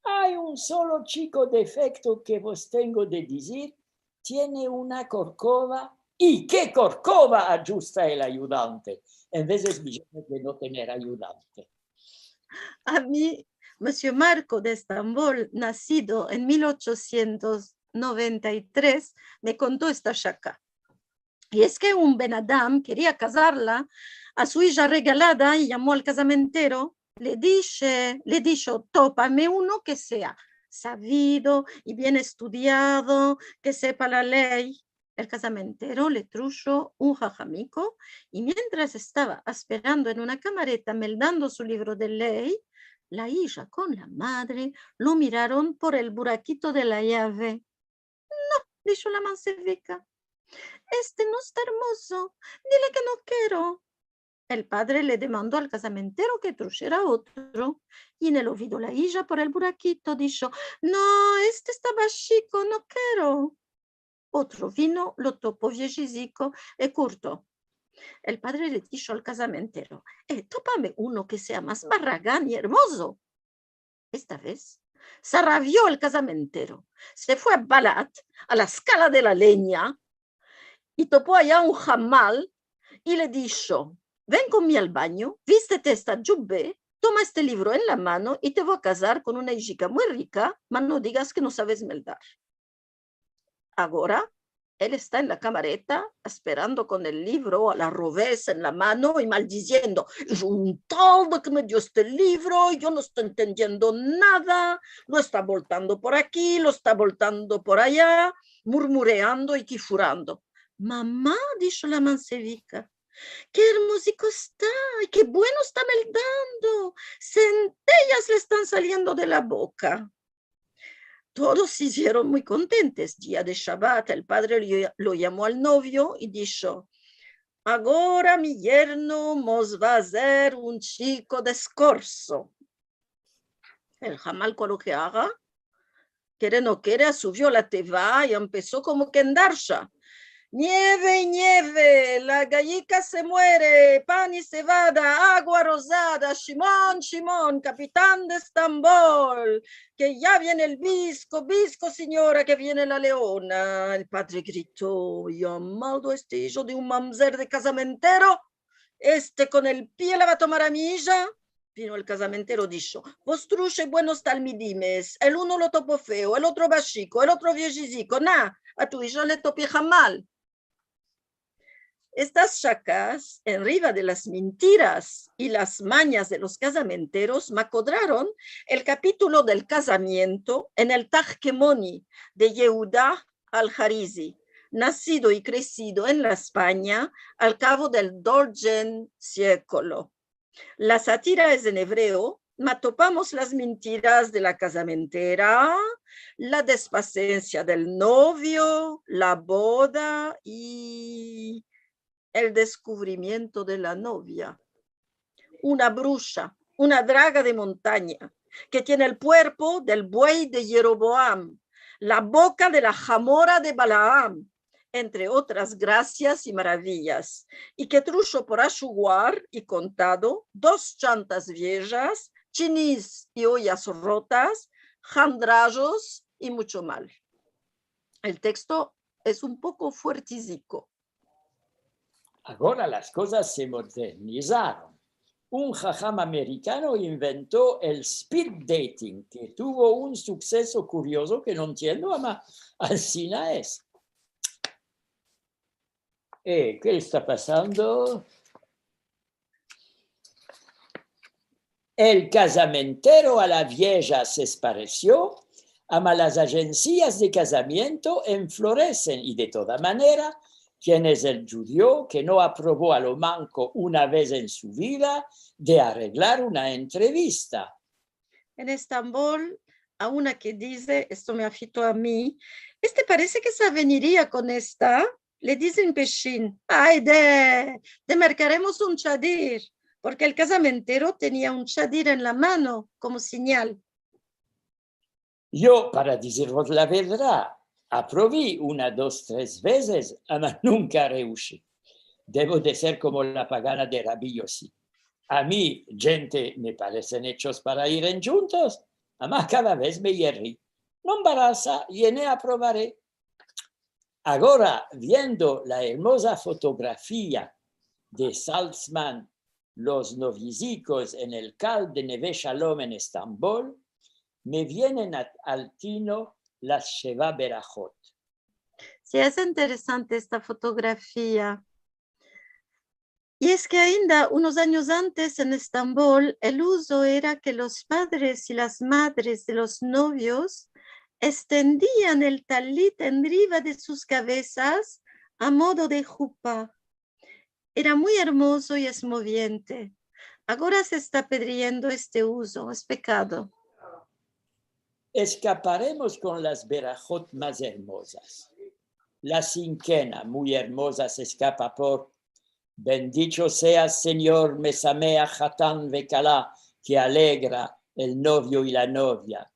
"Ay un solo chiko defekto ke vos tengo de dizir, tiene una korkova." "I ke korkova!", ayusta el ayudante. En vezes mijor de no tener ayudante. A mi, Monsieur Marco de Estambol, nasido en mil ochosientos noventa i tres, me konto esta shaka. I es ke un benadam keria kazarla a su ija regalada i yamo al kazamentero, le dishe, le disho: "Topame uno ke sea savido i bien estudiado, ke sepa la ley." El kazamentero le trusho un hajamiko, i mientras estava asperando en una kamareta meldando su livro de ley, la ija kon la madre lo miraron por el burakito de la yave. "No", disho la mansevika, "este no esta ermozo, dile ke no kero." El padre le demando al kazamentero ke trushera otro, i en el ovido la ija por el burakito disho: "No, este esta bashiko, no kero." Otro vino, lo topo viejiziko e kurto. El padre le disho al kazamentero: "Eh, topame uno ke sea mas barragan i ermozo." Esta vez se arravio el kazamentero, se fue a Balat, a la eskala de la lenya, i topo aya un hamal i le disho: "Ven kon mi al banyo, vistete esta djubbe, toma este livro en la mano i te vo a kazar kon una ijika muy rika, ma no digas ke no saves meldar." Agora el esta en la kamareta asperando kon el livro al arroves en la mano i maldiziendo: "Es un tal de ke me dio este livro, yo no esto entendiendo nada, lo esta boltando por aki, lo esta boltando por aya, murmureando i kifurando." "Mama", disho la mansevika, "ke ermoziko esta, i ke bueno esta meldando, sentellas le estan saliendo de la boka." Todos se izieron muy kontentes. Dia de Shabat, el padre lo, lo yamo al novio i disho: "Agora mi yerno mos va a azer un chiko de eskorso." El hamal, kon lo ke aga, kere no kere, asuvio la teva i empeso komo ke en darsha: "Nieve i nieve, la gayika se muere, pan i sevada, agua rozada, Shimon, Shimon, kapitan de Estambol, ke ya viene el bisko, bisko, sinyora, ke viene la leona." El padre grito: "Yamado este ijo de un mamzer de kazamentero, este kon el pie la va a tomar a mi ija." Vino el kazamentero, disho: "Vos trushe buenos talmidimes, el uno lo topo feo, el otro bashiko, el otro viejiziko, na, a tu ija le topi hamal." Estas shakas, enriva de las mintiras i las manyas de los kazamenteros, me akodraron el kapitulo del kazamiento en el Tahkemoni de Yehuda al-Harizi, nasido i kresido en la Espanya al kavo del dodjen siekolo. La satira es en ebreo, ma topamos las mintiras de la kazamentera, la despasensia del novio, la boda i el deskuvrimiento de la novia. Una brusha, una draga de montanya, ke tiene el kuerpo del buey de Yeroboam, la boka de la hamora de Balaam, entre otras grasias i maraviyas, i ke trusho por ashuguar i kontado dos chantas viejas, chinis i oyas rotas, handrajos i mucho mal. El teksto es un poko fuertiziko. Agora las kozas se modernizaron. Un haham amerikano invento el speed dating, ke tuvo un sukseso kuriozo ke no entiendo, ama ansina es. Eh, ke esta pasando? El kazamentero a la vieja se esparesio, ama las ajensias de kazamiento enfloresen i, de toda manera, kien es el djudio ke no aprovo a lo manko una vez en su vida de areglar una entrevista? En Estambol, a una ke dize, esto me afito a mi: "Este parese ke se aveniria kon esta", le dizen peshin: "Ayde, te merkaremos un chadir", porke el kazamentero tenia un chadir en la mano komo sinyal. Yo, para dizirvos la verdad, aprovi una, dos, tres vezes, ama nunka reushi. Devo de ser komo la pagana de Rabi Yossi. A mi, djente me paresen echos para ir endjuntos, ama kada vez me yerri. No embaraza, yene aprovare. Agora, viendo la ermoza fotografia de Saltzman, los noviezikos en el kal de Neve Shalom en Estambol, me vienen a, al tino las Sheva Berahot. Si, es interesante esta fotografia. I es ke ainda unos anyos antes en Estambol, el uzo era ke los padres i las madres de los novios estendian el talit enriva de sus kavezas a modo de hupa. Era muy ermozo i esmoviente. Agora se esta pedriendo este uzo, es pekado. Eskaparemos kon las berahot mas ermozas. La sinkena, muy ermoza, se eskapa por: Bendicho seas, Senyor, mesameah hatan ve kala, ke alegra el novio i la novia.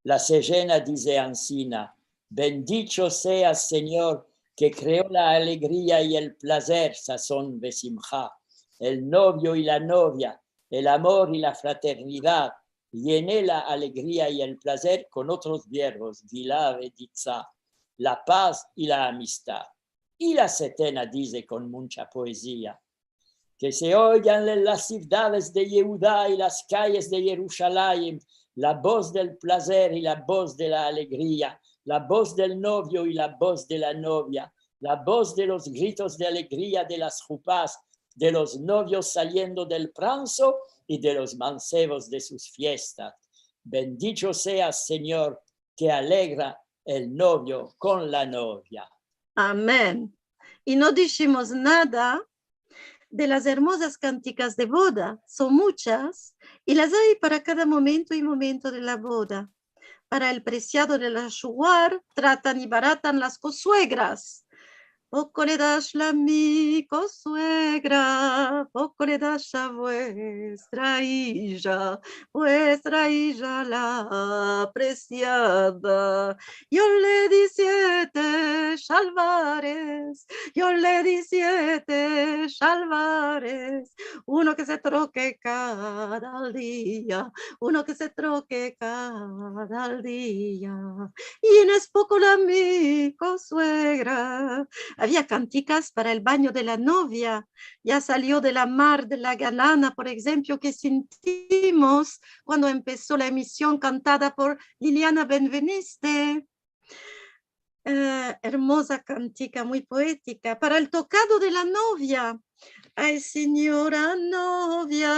La sejena dize ansina: Bendicho seas, Senyor, ke kreo la alegria i el plazer, sazon ve simha. El novio i la novia, el amor i la fraternidad, yene la alegria i el plazer kon otros verbos, gila ve ditza, la paz i la amistad. I la setena dize kon muncha poezia: Ke se oigan en las sivdades de Yehuda i las kayes de Yerushalayim la boz del plazer i la boz de la alegria, la boz del novio i la boz de la novia, la boz de los gritos de alegria de las hupas, de los novios saliendo del pranso i de los mansevos de sus fiestas. Bendicho seas, Senyor, ke alegra el novio kon la novia. Amen. I no dishimos nada de las ermozas kantikas de boda. Son muchas i las ay para kada momento i momento de la boda. Para el presiado de la shugar, tratan i baratan las kosuegras. Poko le dash la mi kosuegra, poko le dash a vuestra ija, vuestra ija la presiada. Yo le di siete shalvares, yo le di siete shalvares, uno ke se troke kada dia, uno ke se troke kada dia. I no es poko la mi kosuegra. Avia kantikas para el banyo de la novia. Ya salio de la mar de la galana, por enshemplo, ke sintimos kuando empeso la emision kantada por Liliana Benveniste. Eh, ermoza kantika, muy poetika. Para el tokado de la novia. Ay, sinyora novia,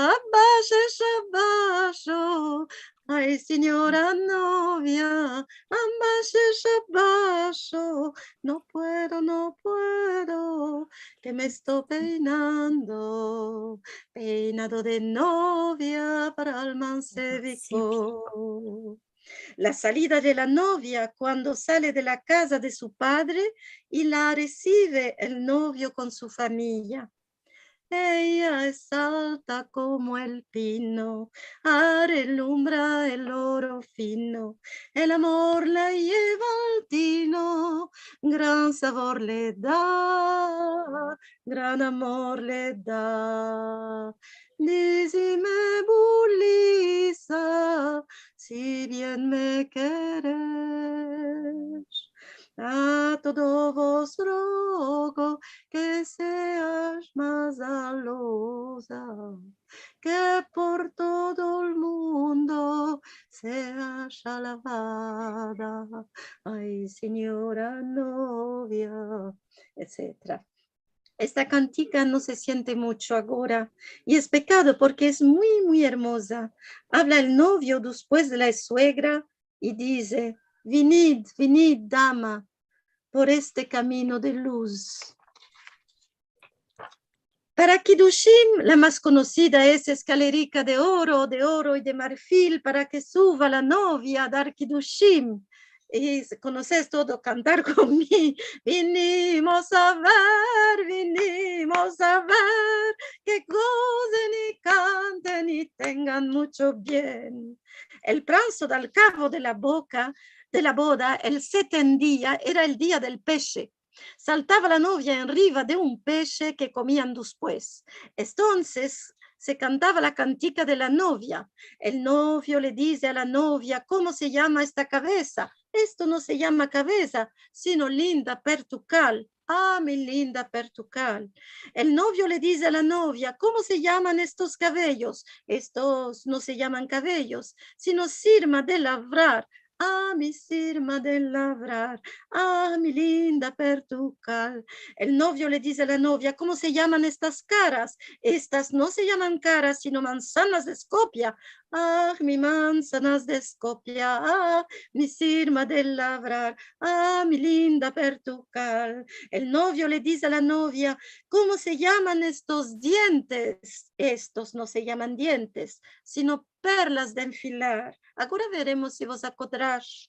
abashesh abasho. Ay, sinyora novia, abashesh abasho. No puedo, no puedo, ke me esto peinando. Peinado de novia para el manseviko. La salida de la novia kuando sale de la kaza de su padre i la resive el novio kon su famiya. Eya es alta komo el pino, arelumbra el oro fino, el amor la yeva al tino, gran savor le da, gran amor le da. Dizime, Bulisa, si bien me keres, a todos vos rogo ke seash mas zaloza, ke por todo el mundo seash alavada. Ay, sinyora novia, etsetera. Esta kantika no se siente muncho agora, i es pekado porke es muy, muy ermoza. Avla el novio despues de la suegra i dize: Vinid, vinid, dama, por este kamino de luz. Para kidushim, la mas konosida es eskalerika de oro, de oro i de marfil, para ke suva la novia a dar kidushim. I se konoses todo, kantar kon mi. Vinimos a ver, vinimos a ver, ke gozen i kanten i tengan muncho bien. El pranso del kavo de la boka, de la boda, el seten dia, era el dia del peshe. Saltava la novia enriva de un peshe ke komian despues. Entonses se kantava la kantika de la novia. El novio le dize a la novia: Komo se yama esta kavesa? Esto no se yama kavesa, sino linda pertukal. A, mi linda pertukal. El novio le dize a la novia: Komo se yaman estos kavellos? Estos no se yaman kavellos, sino sirma de lavrar. A mi sirma de lavrar, a mi linda pertukal. El novio le dize a la novia: "Komo se yaman estas karas? Estas no se yaman karas, sino mansanas de Skopia. A mi mansanas de Skopia, a mi sirma de lavrar, a mi linda pertukal". El novio le dize a la novia: "Komo se yaman estos dientes?" "Estos no se yaman dientes, sino perlas de enfilar". Agora veremos si vos akodras.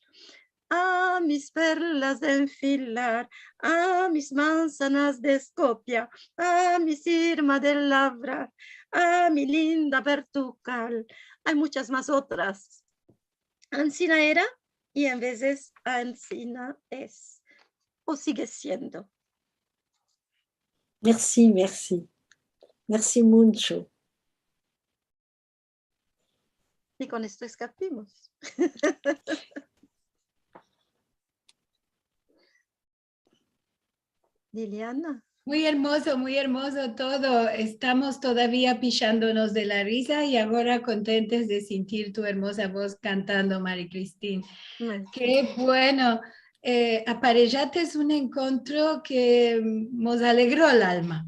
A mis perlas de enfilar, a mis mansanas de Skopia, a mi sirma de lavrar, a mi linda pertukal. Ay muchas mas otras. Ansina era, i en vezes ansina es, o sige siendo. Mersi, mersi. Mersi muncho. I kon esto eskapimos. Liliana. Muy ermozo, muy ermozo todo. Estamos todavia pishandonos de la riza i agora kontentes de sintir tu ermoza voz kantando, Marie-Christine. Ke bueno. Eh, aparejates un enkontro ke mos alegro el alma.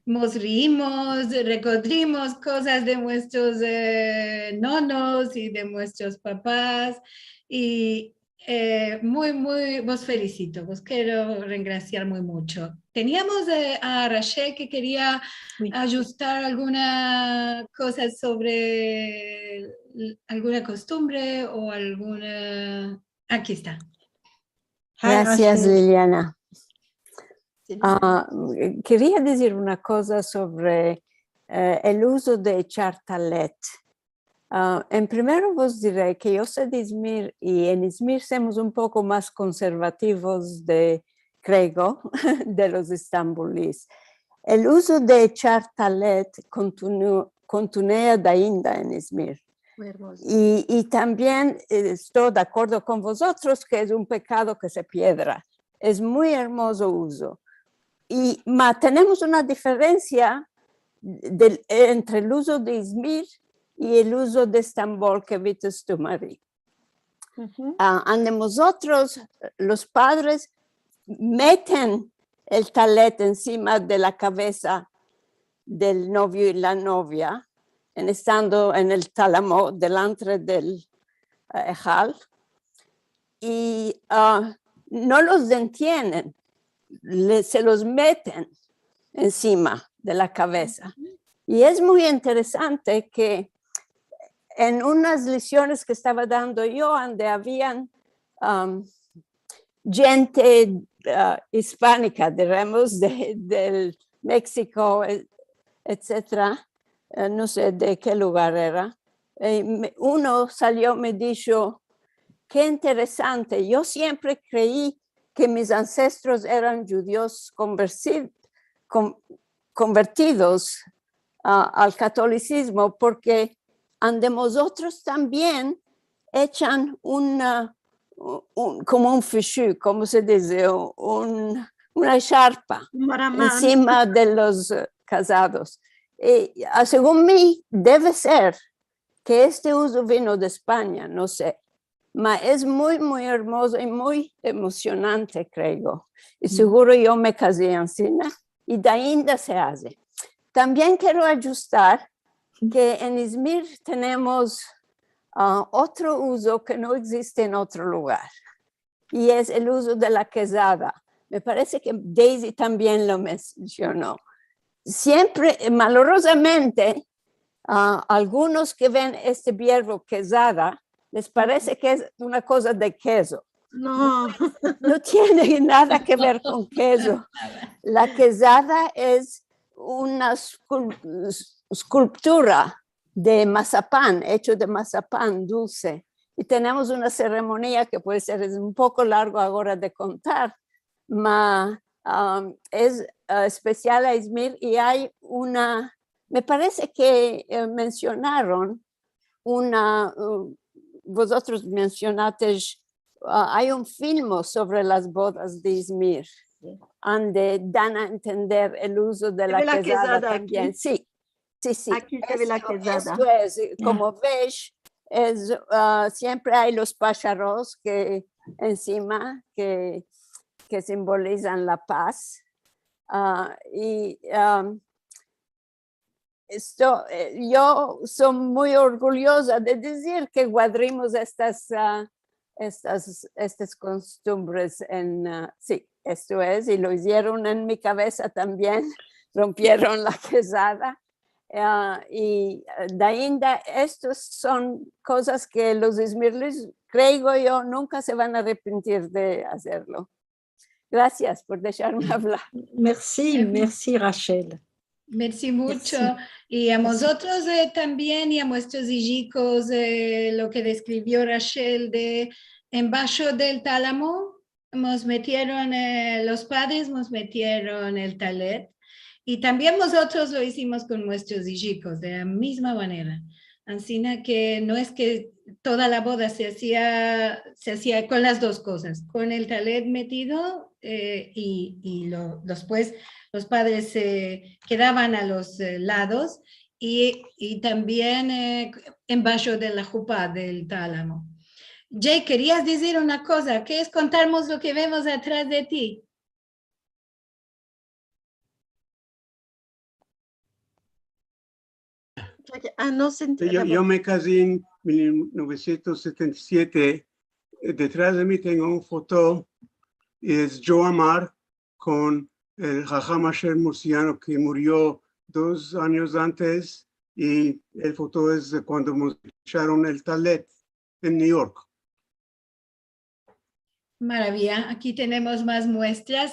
Mos riimos, rekodrimos kozas de muestros, eh, nonos i de muestros papas. I, eh, muy, muy, vos felisito, vos kero rengrasiar muy muncho. Teniamos, eh, a Rachel ke keria ajustar alguna koza sovre l-, alguna kostumbre o alguna Aki esta. Grasias, Liliana. A, keria dizir una koza sovre, eh, el uzo de echar talet. A, en primero vos dire ke yo so de Izmir, i en Izmir semos un poko mas konservativos de, kreo, de los estambulis. El uzo de echar talet kontinu-, kontinua ainda en Izmir. Muy ermozo. I, i tambien, eh, esto de akordo kon vozotros ke es un pekado ke se piedra. Es muy ermozo uzo. I, ma tenemos una diferensia del, entre el uzo de Izmir i el uzo de Estambol ke vites tu, Mari. A, ande mozotros, los padres meten el talet ensima de la kavesa del novio i la novia, en estando en el talamo delantre del, eh, ehal, i, a, no los detienen, le-, se los meten ensima de la kavesa. I es muy interesante ke en unas lesiones ke estava dando yo, ande avian, am, djente, a, ispanika, diremos, de, del Meksiko, e-, etsetera, e, no se de ke lugar era. E, me, uno salio, me disho: "Ke interesante, yo siempre krei ke mis ansestros eran djudios konversi-, kon-, konvertidos a, al katolisizmo, porke ande mozotros tambien echan una, un, komo un fishu, komo se dize, un, una sharpa ensima de los, eh, kazados". I, a, segun mi, deve ser ke este uzo vino de Espanya, no se. Ma es muy, muy ermozo i muy emosionante, kreo. I siguro yo me kazi ansina, i de ainda se aze. Tambien kero adjustar ke en Izmir tenemos, a, otro uzo ke no egziste en otro lugar, i es el uzo de la kezada. Me parese ke Daisy tambien lo mensiono. Siempre, eh, malorozamente, a, algunos ke ven este vierbo kezada, les parese ke es una koza de kezo. No. No, no tiene nada ke ver kon kezo. La kezada es una skul-, skulptura de mazapan, echo de mazapan dulse. I tenemos una seremonia ke puede ser, es un poko largo agora de kontar, ma, am, es, a, espesial a Izmir i ay una, me parese ke, e, mensionaron una, e, vozotros mensionatesh, a, ay un filmo sovre las bodas de Izmir, ande dan a entender el uzo de la kezada tambien. Si, si, si. Aki se ve la kezada. Esto es, e, komo vesh, es, ah, siempre ay los pasharos ke ensima ke, ke simbolizan la paz. Ah, i, ah, esto, eh, yo so muy orguyoza de dizir ke guadrimos estas, ah, estas, estas kostumbres en, ah, si, esto es, i lo izieron en mi kavesa tambien, rompieron la kezada. Ah, i, eh, dainda, estos son kozas ke los izmirlis, kreigo yo, nunka se van a arrepentir de azerlo. Grasias por desharme avlar. Mersi, mersi, Rachel. Mersi muncho. Mersi. I a mozotros, eh, tambien, i a muestros ijikos, eh, lo ke deskrivio Rachel de embasho del talamo, mos metieron, eh, los padres mos metieron el talet. I tambien mozotros lo izimos kon muestros ijikos, de la mizma manera. Ansina ke no es ke toda la boda se azia, se azia kon las dos kozas, kon el talet metido, eh, i, i lo, despues los padres se kedavan a los, eh, lados i, i tambien, eh, embasho de la hupa del talamo. Jake, kerias dizir una koza, keres kontarmos lo ke vemos atras de ti? Ah, no se enti-, yo, yo me kazi en mil novesientos setenta i siete. Eh, detras de mi tengo un foto, i es Joe Amar kon el Haham Asher Mursiano, ke murio dos anyos antes, i el foto es de kuando mos desharon el talet en New York. Maraviya, aki tenemos mas muestras.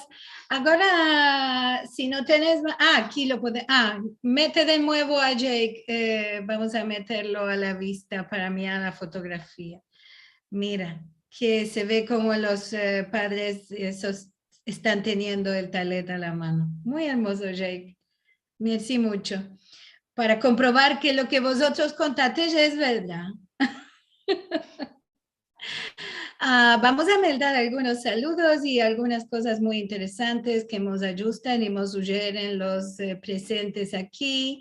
Agora, si no tenes ma-, ah, aki lo pode-, ah, mete de muevo a Jake, eh, vamos a meterlo a la vista para mirar la fotografia. Mira, ke se ve komo los, eh, padres, esos, estan teniendo el talet a la mano. Muy ermozo, Jake. Mersi muncho. Para komprovar ke lo ke vozotros kontates es verdad. Ah, vamos a meldar algunos saludos i algunas kozas muy interesantes ke mos adjustan i mos sujeren los, eh, presentes aki.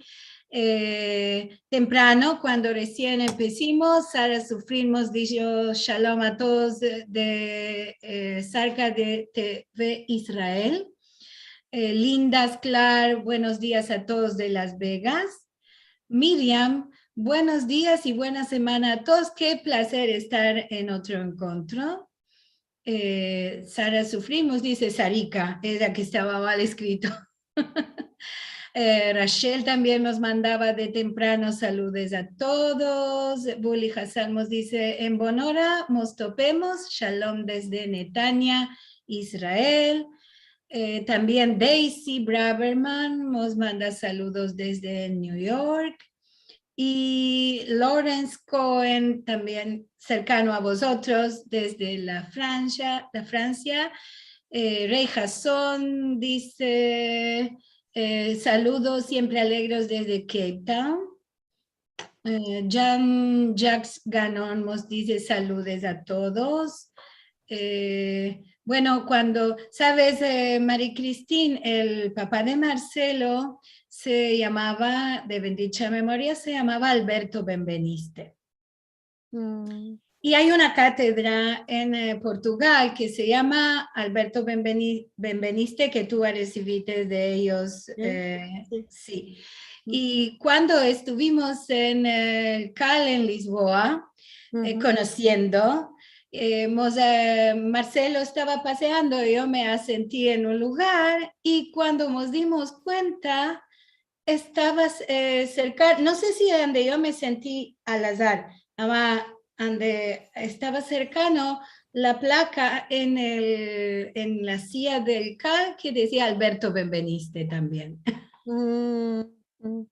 Eh, temprano, kuando resien empesimos, Sara Sufrin mos disho shalom a todos de, de, eh, serka de T V Israel. Eh, Linda Sklar, buenos dias a todos de Las Vegas. Miriam, buenos dias i buena semana a todos. Ke plazer estar en otro enkontro. Eh, Sara Sufrin mos dize Sarika, era ke estava mal eskrito. Eh, Rachel tambien mos mandava de temprano saludos a todos. Buli Hassan mos dize, en bon ora mos topemos, shalom desde Netanya, Israel. Eh, tambien Daisy Braverman mos manda saludos desde New York. I Lawrence Cohen, tambien serkano a vozotros, desde la Fransia, la Fransia. Eh, Rey Jason dize, eh, saludos siempre alegres desde Cape Town. Eh, Jean-Jacques Ganon mos dize saludos a todos. Eh, bueno, kuando, saves, eh, Marie-Christine, el papa de Marcelo se yamava, de bendicha memoria, se yamava Alberto Benveniste. Mm. I ay una katedra en, eh, Portugal ke se yama Alberto Benveni-, Benveniste, ke tu resiviste de eyos, eh, si. I kuando estuvimos en, eh, el Cal en Lisboa, eh, konosiendo, eh, mos, eh, Marcelo estava paseando, yo me asenti en un lugar, i kuando mos dimos kuenta, estava, eh, serka, no se si ande yo me senti al azar, ama ande estava serkano la plaka en el, en la sia del Cal ke dizia Alberto Benveniste tambien. Mm, mm.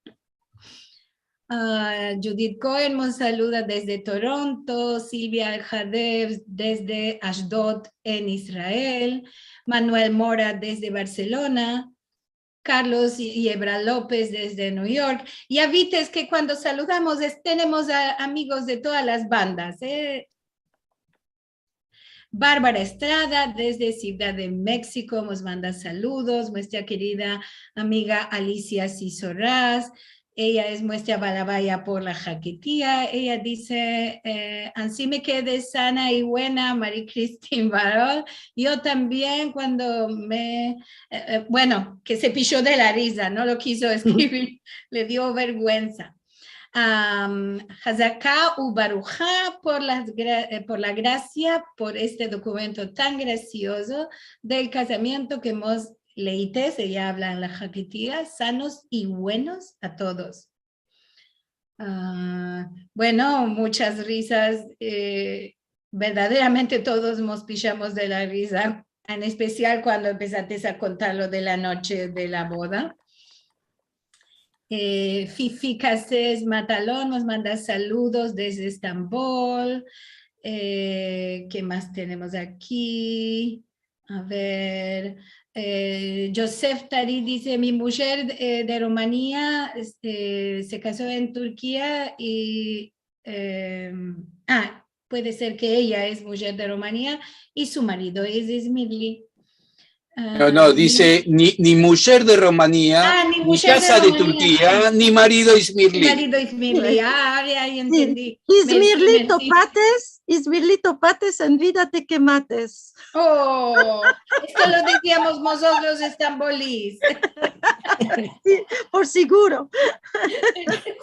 Ah, Judith Cohen mos saluda desde Toronto, Silvia Aljadev desde Ashdod en Israel, Manuel Mora desde Barcelona, Carlos Yebra Lopez desde New York. Ya vites ke kuando saludamos es, tenemos a amigos de todas las bandas, eh. Barbara Estrada desde Ciudad de México mos manda saludos, muestra kerida amiga Alicia Cisorras, Ella es muestra balabaya por la haketia. Ella dize, eh, "Ansi me kede sana i buena, Marie-Christine Barol". Yo tambien, kuando me, eh, eh, bueno, ke se pisho de la riza, no lo kizo eskrivir, le dio verguensa. Am, Hazaka u Baruja por las gra-, eh, por la grasia, por este dokumento tan grasiozo del kazamiento ke emos leites, ella avla en la haketia, sanos i buenos a todos. Ah, bueno, munchas rizas, eh, verdaderamente todos mos pishamos de la riza, en espesial kuando empesates a kontar lo de la noche de la boda. Eh, Fifi Cases Matalon mos manda saludos desde Estambol. Eh, ke mas tenemos aki? A ver, eh, Josef Tari dize, "Mi mujer, eh, de Rumania, este, se kazo en Turkia i, eh, ah, puede ser ke eya es mujer de Rumania i su marido es izmirli". No, no, dize, "Ni, ni mujer de Rumania, ni kaza de Turkia, ni marido izmirli". Ah, ni mujer de Rumania, ni marido izmirli. Ah, ya, ya entendi. Izmirli topates, izmirli topates, en vida te kemates. Oh, esto lo diziamos mozotros estambolis. Si, por siguro.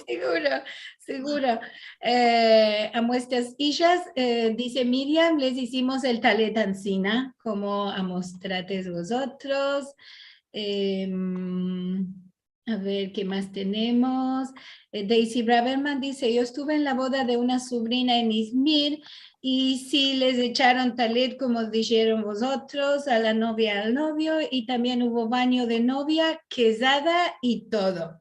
Siguro, siguro. Eh, a muestras ijas, eh, dize Miriam, les izimos el talet ansina, komo amostrates vozotros. Em, a ver, ke mas tenemos? Eh, Daisy Braverman dize, "Yo estuve en la boda de una subrina en Izmir i si les echaron talet, komo dijeron vozotros, a la novia, al novio, i tambien uvo banyo de novia, kezada i todo".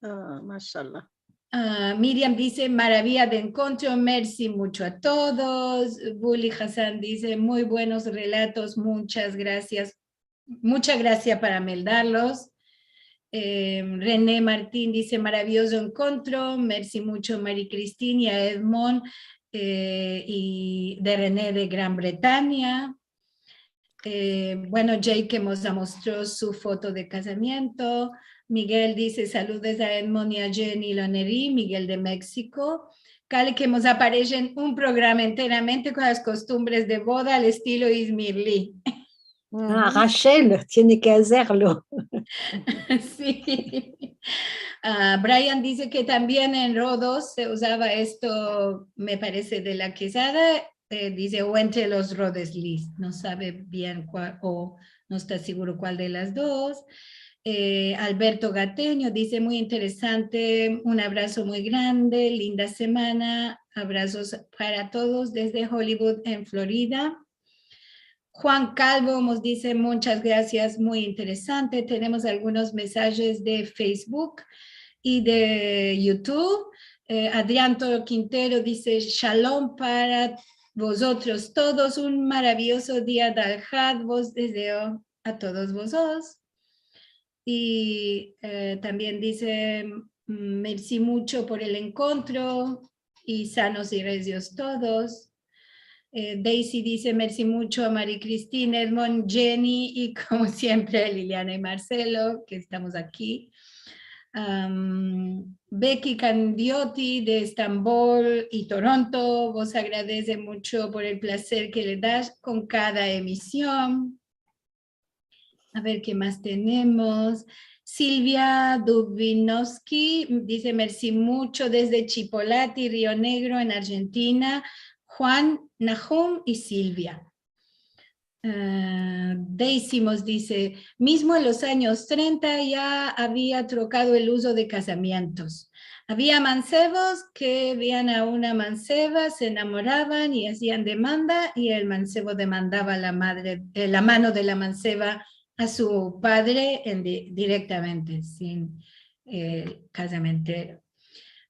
Ah, mashallah. Ah, Miriam dize, "Maraviya de enkontro, mersi muncho a todos". Buli Hassan dize, "Muy buenos relatos, munchas grasias, muncha grasia para meldarlos". Eh, René Martin dize, "Maraviyozo enkontro, mersi muncho Marie-Christine i a Edmond, eh, i de René de Gran Bretanya". Eh, bueno, Jake ke mos amostro su foto de kazamiento. Miguel dize, "Saludos a Edmond i a Jenny Laneri", Miguel de Meksiko. Kale ke mos apareshe un programa enteramente kon las kostumbres de boda al estilo izmirli. Ah, Rachel tiene ke azerlo. Si. Ah, Brian dize ke tambien en Rodos se uzava esto, me parese, de la kezada, eh, dize, o entre los Rodeslis. No save bien kual, o no esta siguro kual de las dos. Eh, Alberto Gateño dize, "Muy interesante, un abrazo muy grande, linda semana, abrazos para todos desde Hollywood, en Florida". Juan Calvo mos dize, "Munchas grasias, muy interesante". Tenemos algunos mesajes de Facebook i de YouTube. Eh, Adrián Toro Quintero dize, "Shalom para vozotros todos, un maraviyozo dia del Had vos dezeo a todos vozotros". I, eh, tambien dize, "Mersi muncho por el enkontro i sanos i rezios todos". Eh, Daisy dize, "Mersi muncho a Marie-Christine, Edmond, Jenny i, komo siempre, Liliana i Marcelo, ke estamos aki". Am, Becky Candioti de Estambol i Toronto vos agradese muncho por el plazer ke le das kon kada emision. A ver, ke mas tenemos? Silvia Dubinovsky dize, "Mersi muncho desde Chipolati, Rio Negro, en Argentina". Juan, Nahum i Silvia. Eh, Daisy mos dize, "Mizmo en los anyos trenta ya avia trokado el uzo de kazamientos. Avia mansevos ke vian a una manseva, se enamoravan i azian demanda, i el mansevo demandava la madre, eh, la mano de la manseva a su padre en di-, direktamente, sin, eh, kazamiento".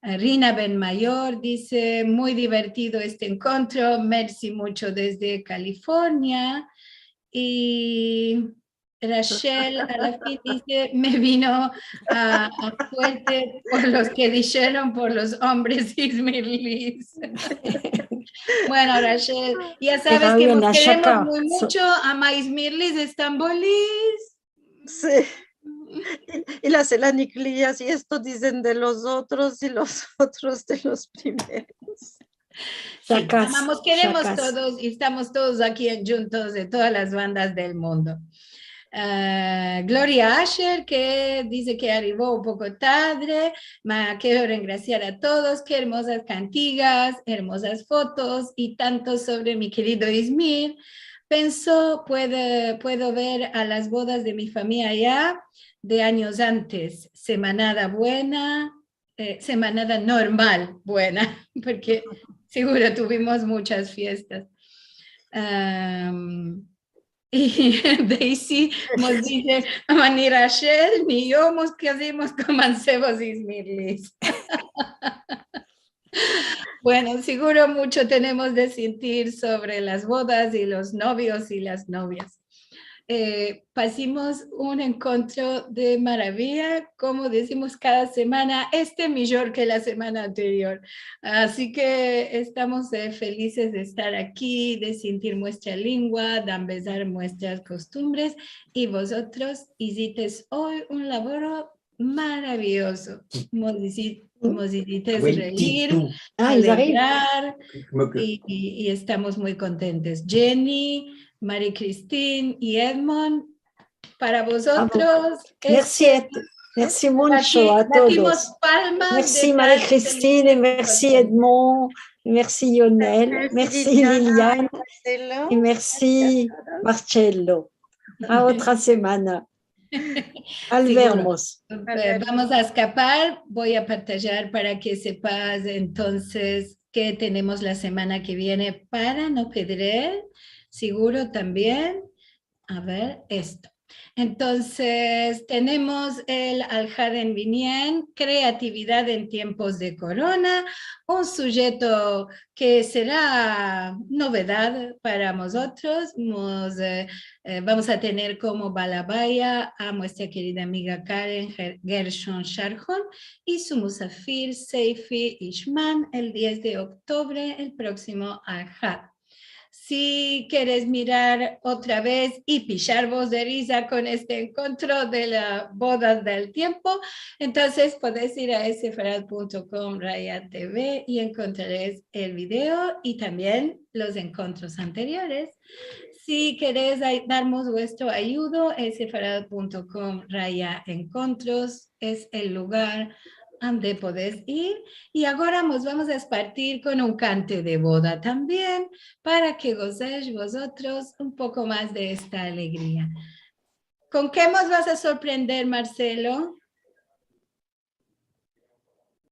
Eh, Rina Benmayor dize, "Muy divertido este enkontro, mersi muncho desde California". I Rachel, a la fin, dize, "Me vino a, a fuerte por los ke disheron por los ombres izmirlis". Bueno, Rachel, ya saves ke mos keremos muy muncho, ama izmirlis, estambolis. Si. I, i las elaniklias, i esto dizen de los otros, i los otros de los primeros. Si, amamos, keremos todos, i estamos todos aki en, djuntos de todas las bandas del mundo. Ah, Gloria Asher, ke dize ke arivo un poko tadre, ma kero rengrasiar a todos, ke ermozas kantigas, ermozas fotos i tanto sovre mi kerido Izmir. Penso, puedo, puedo ver a las bodas de mi famiya ya de anyos antes. Semanada buena, eh, semanada normal buena, porke seguro tuvimos munchas fiestas. Am, i Daisy mos dize, Mani Rachel, ni yo mos kazimos kon mansevos izmirlis. Bueno, seguro muncho tenemos de sintir sovre las bodas i los novios i las novias. Eh, pasimos un enkontro de maraviya, komo dizimos kada semana, este mijor ke la semana anterior. Ansi ke estamos, eh, felizes de estar aki, de sintir muestra lengua, de ambezar muestras kostumbres, i vozotros izites oy un lavoro maraviyozo. Mos izi-, mos izites reir, alegrar, i, i, i estamos muy kontentes. Jenny, Marie-Christine i Edmond, para vozotros, mersi, mersi muncho a todos. Mersi Marie-Christine, mersi Edmond, mersi Lionel, mersi Liliane, i mersi Marcello. A otra semana. Al vermos. Eh, vamos a eskapar, vo a partajar para ke sepas entonses ke tenemos la semana ke viene para no pedrer, seguro tambien. A ver, esto. Entonses, tenemos el Alhad en Binyan, kreatividad en tiempos de korona, un sujeto ke sera novedad para mozotros. Mos, eh, eh, vamos a tener komo balabaya a muestra kerida amiga Karen Ger-, Gershon Sharhon i su musafir Seifi Ishman el diez de oktubre, el proksimo Alhad. Si keres mirar otra vez i pisharvos de riza kon este enkontro de la boda del tiempo, entonses podes ir a sefarad punto com raya T V i enkontrares el video i tambien los enkontros anteriores. Si keres ay-, darmos vuestro ayudo, sefarad punto com raya enkontros es el lugar ande podes ir. I agora mos vamos a espartir kon un kante de boda tambien, para ke gozesh vozotros un poko mas de esta alegria. Kon ke mos vas a sorprender, Marcelo?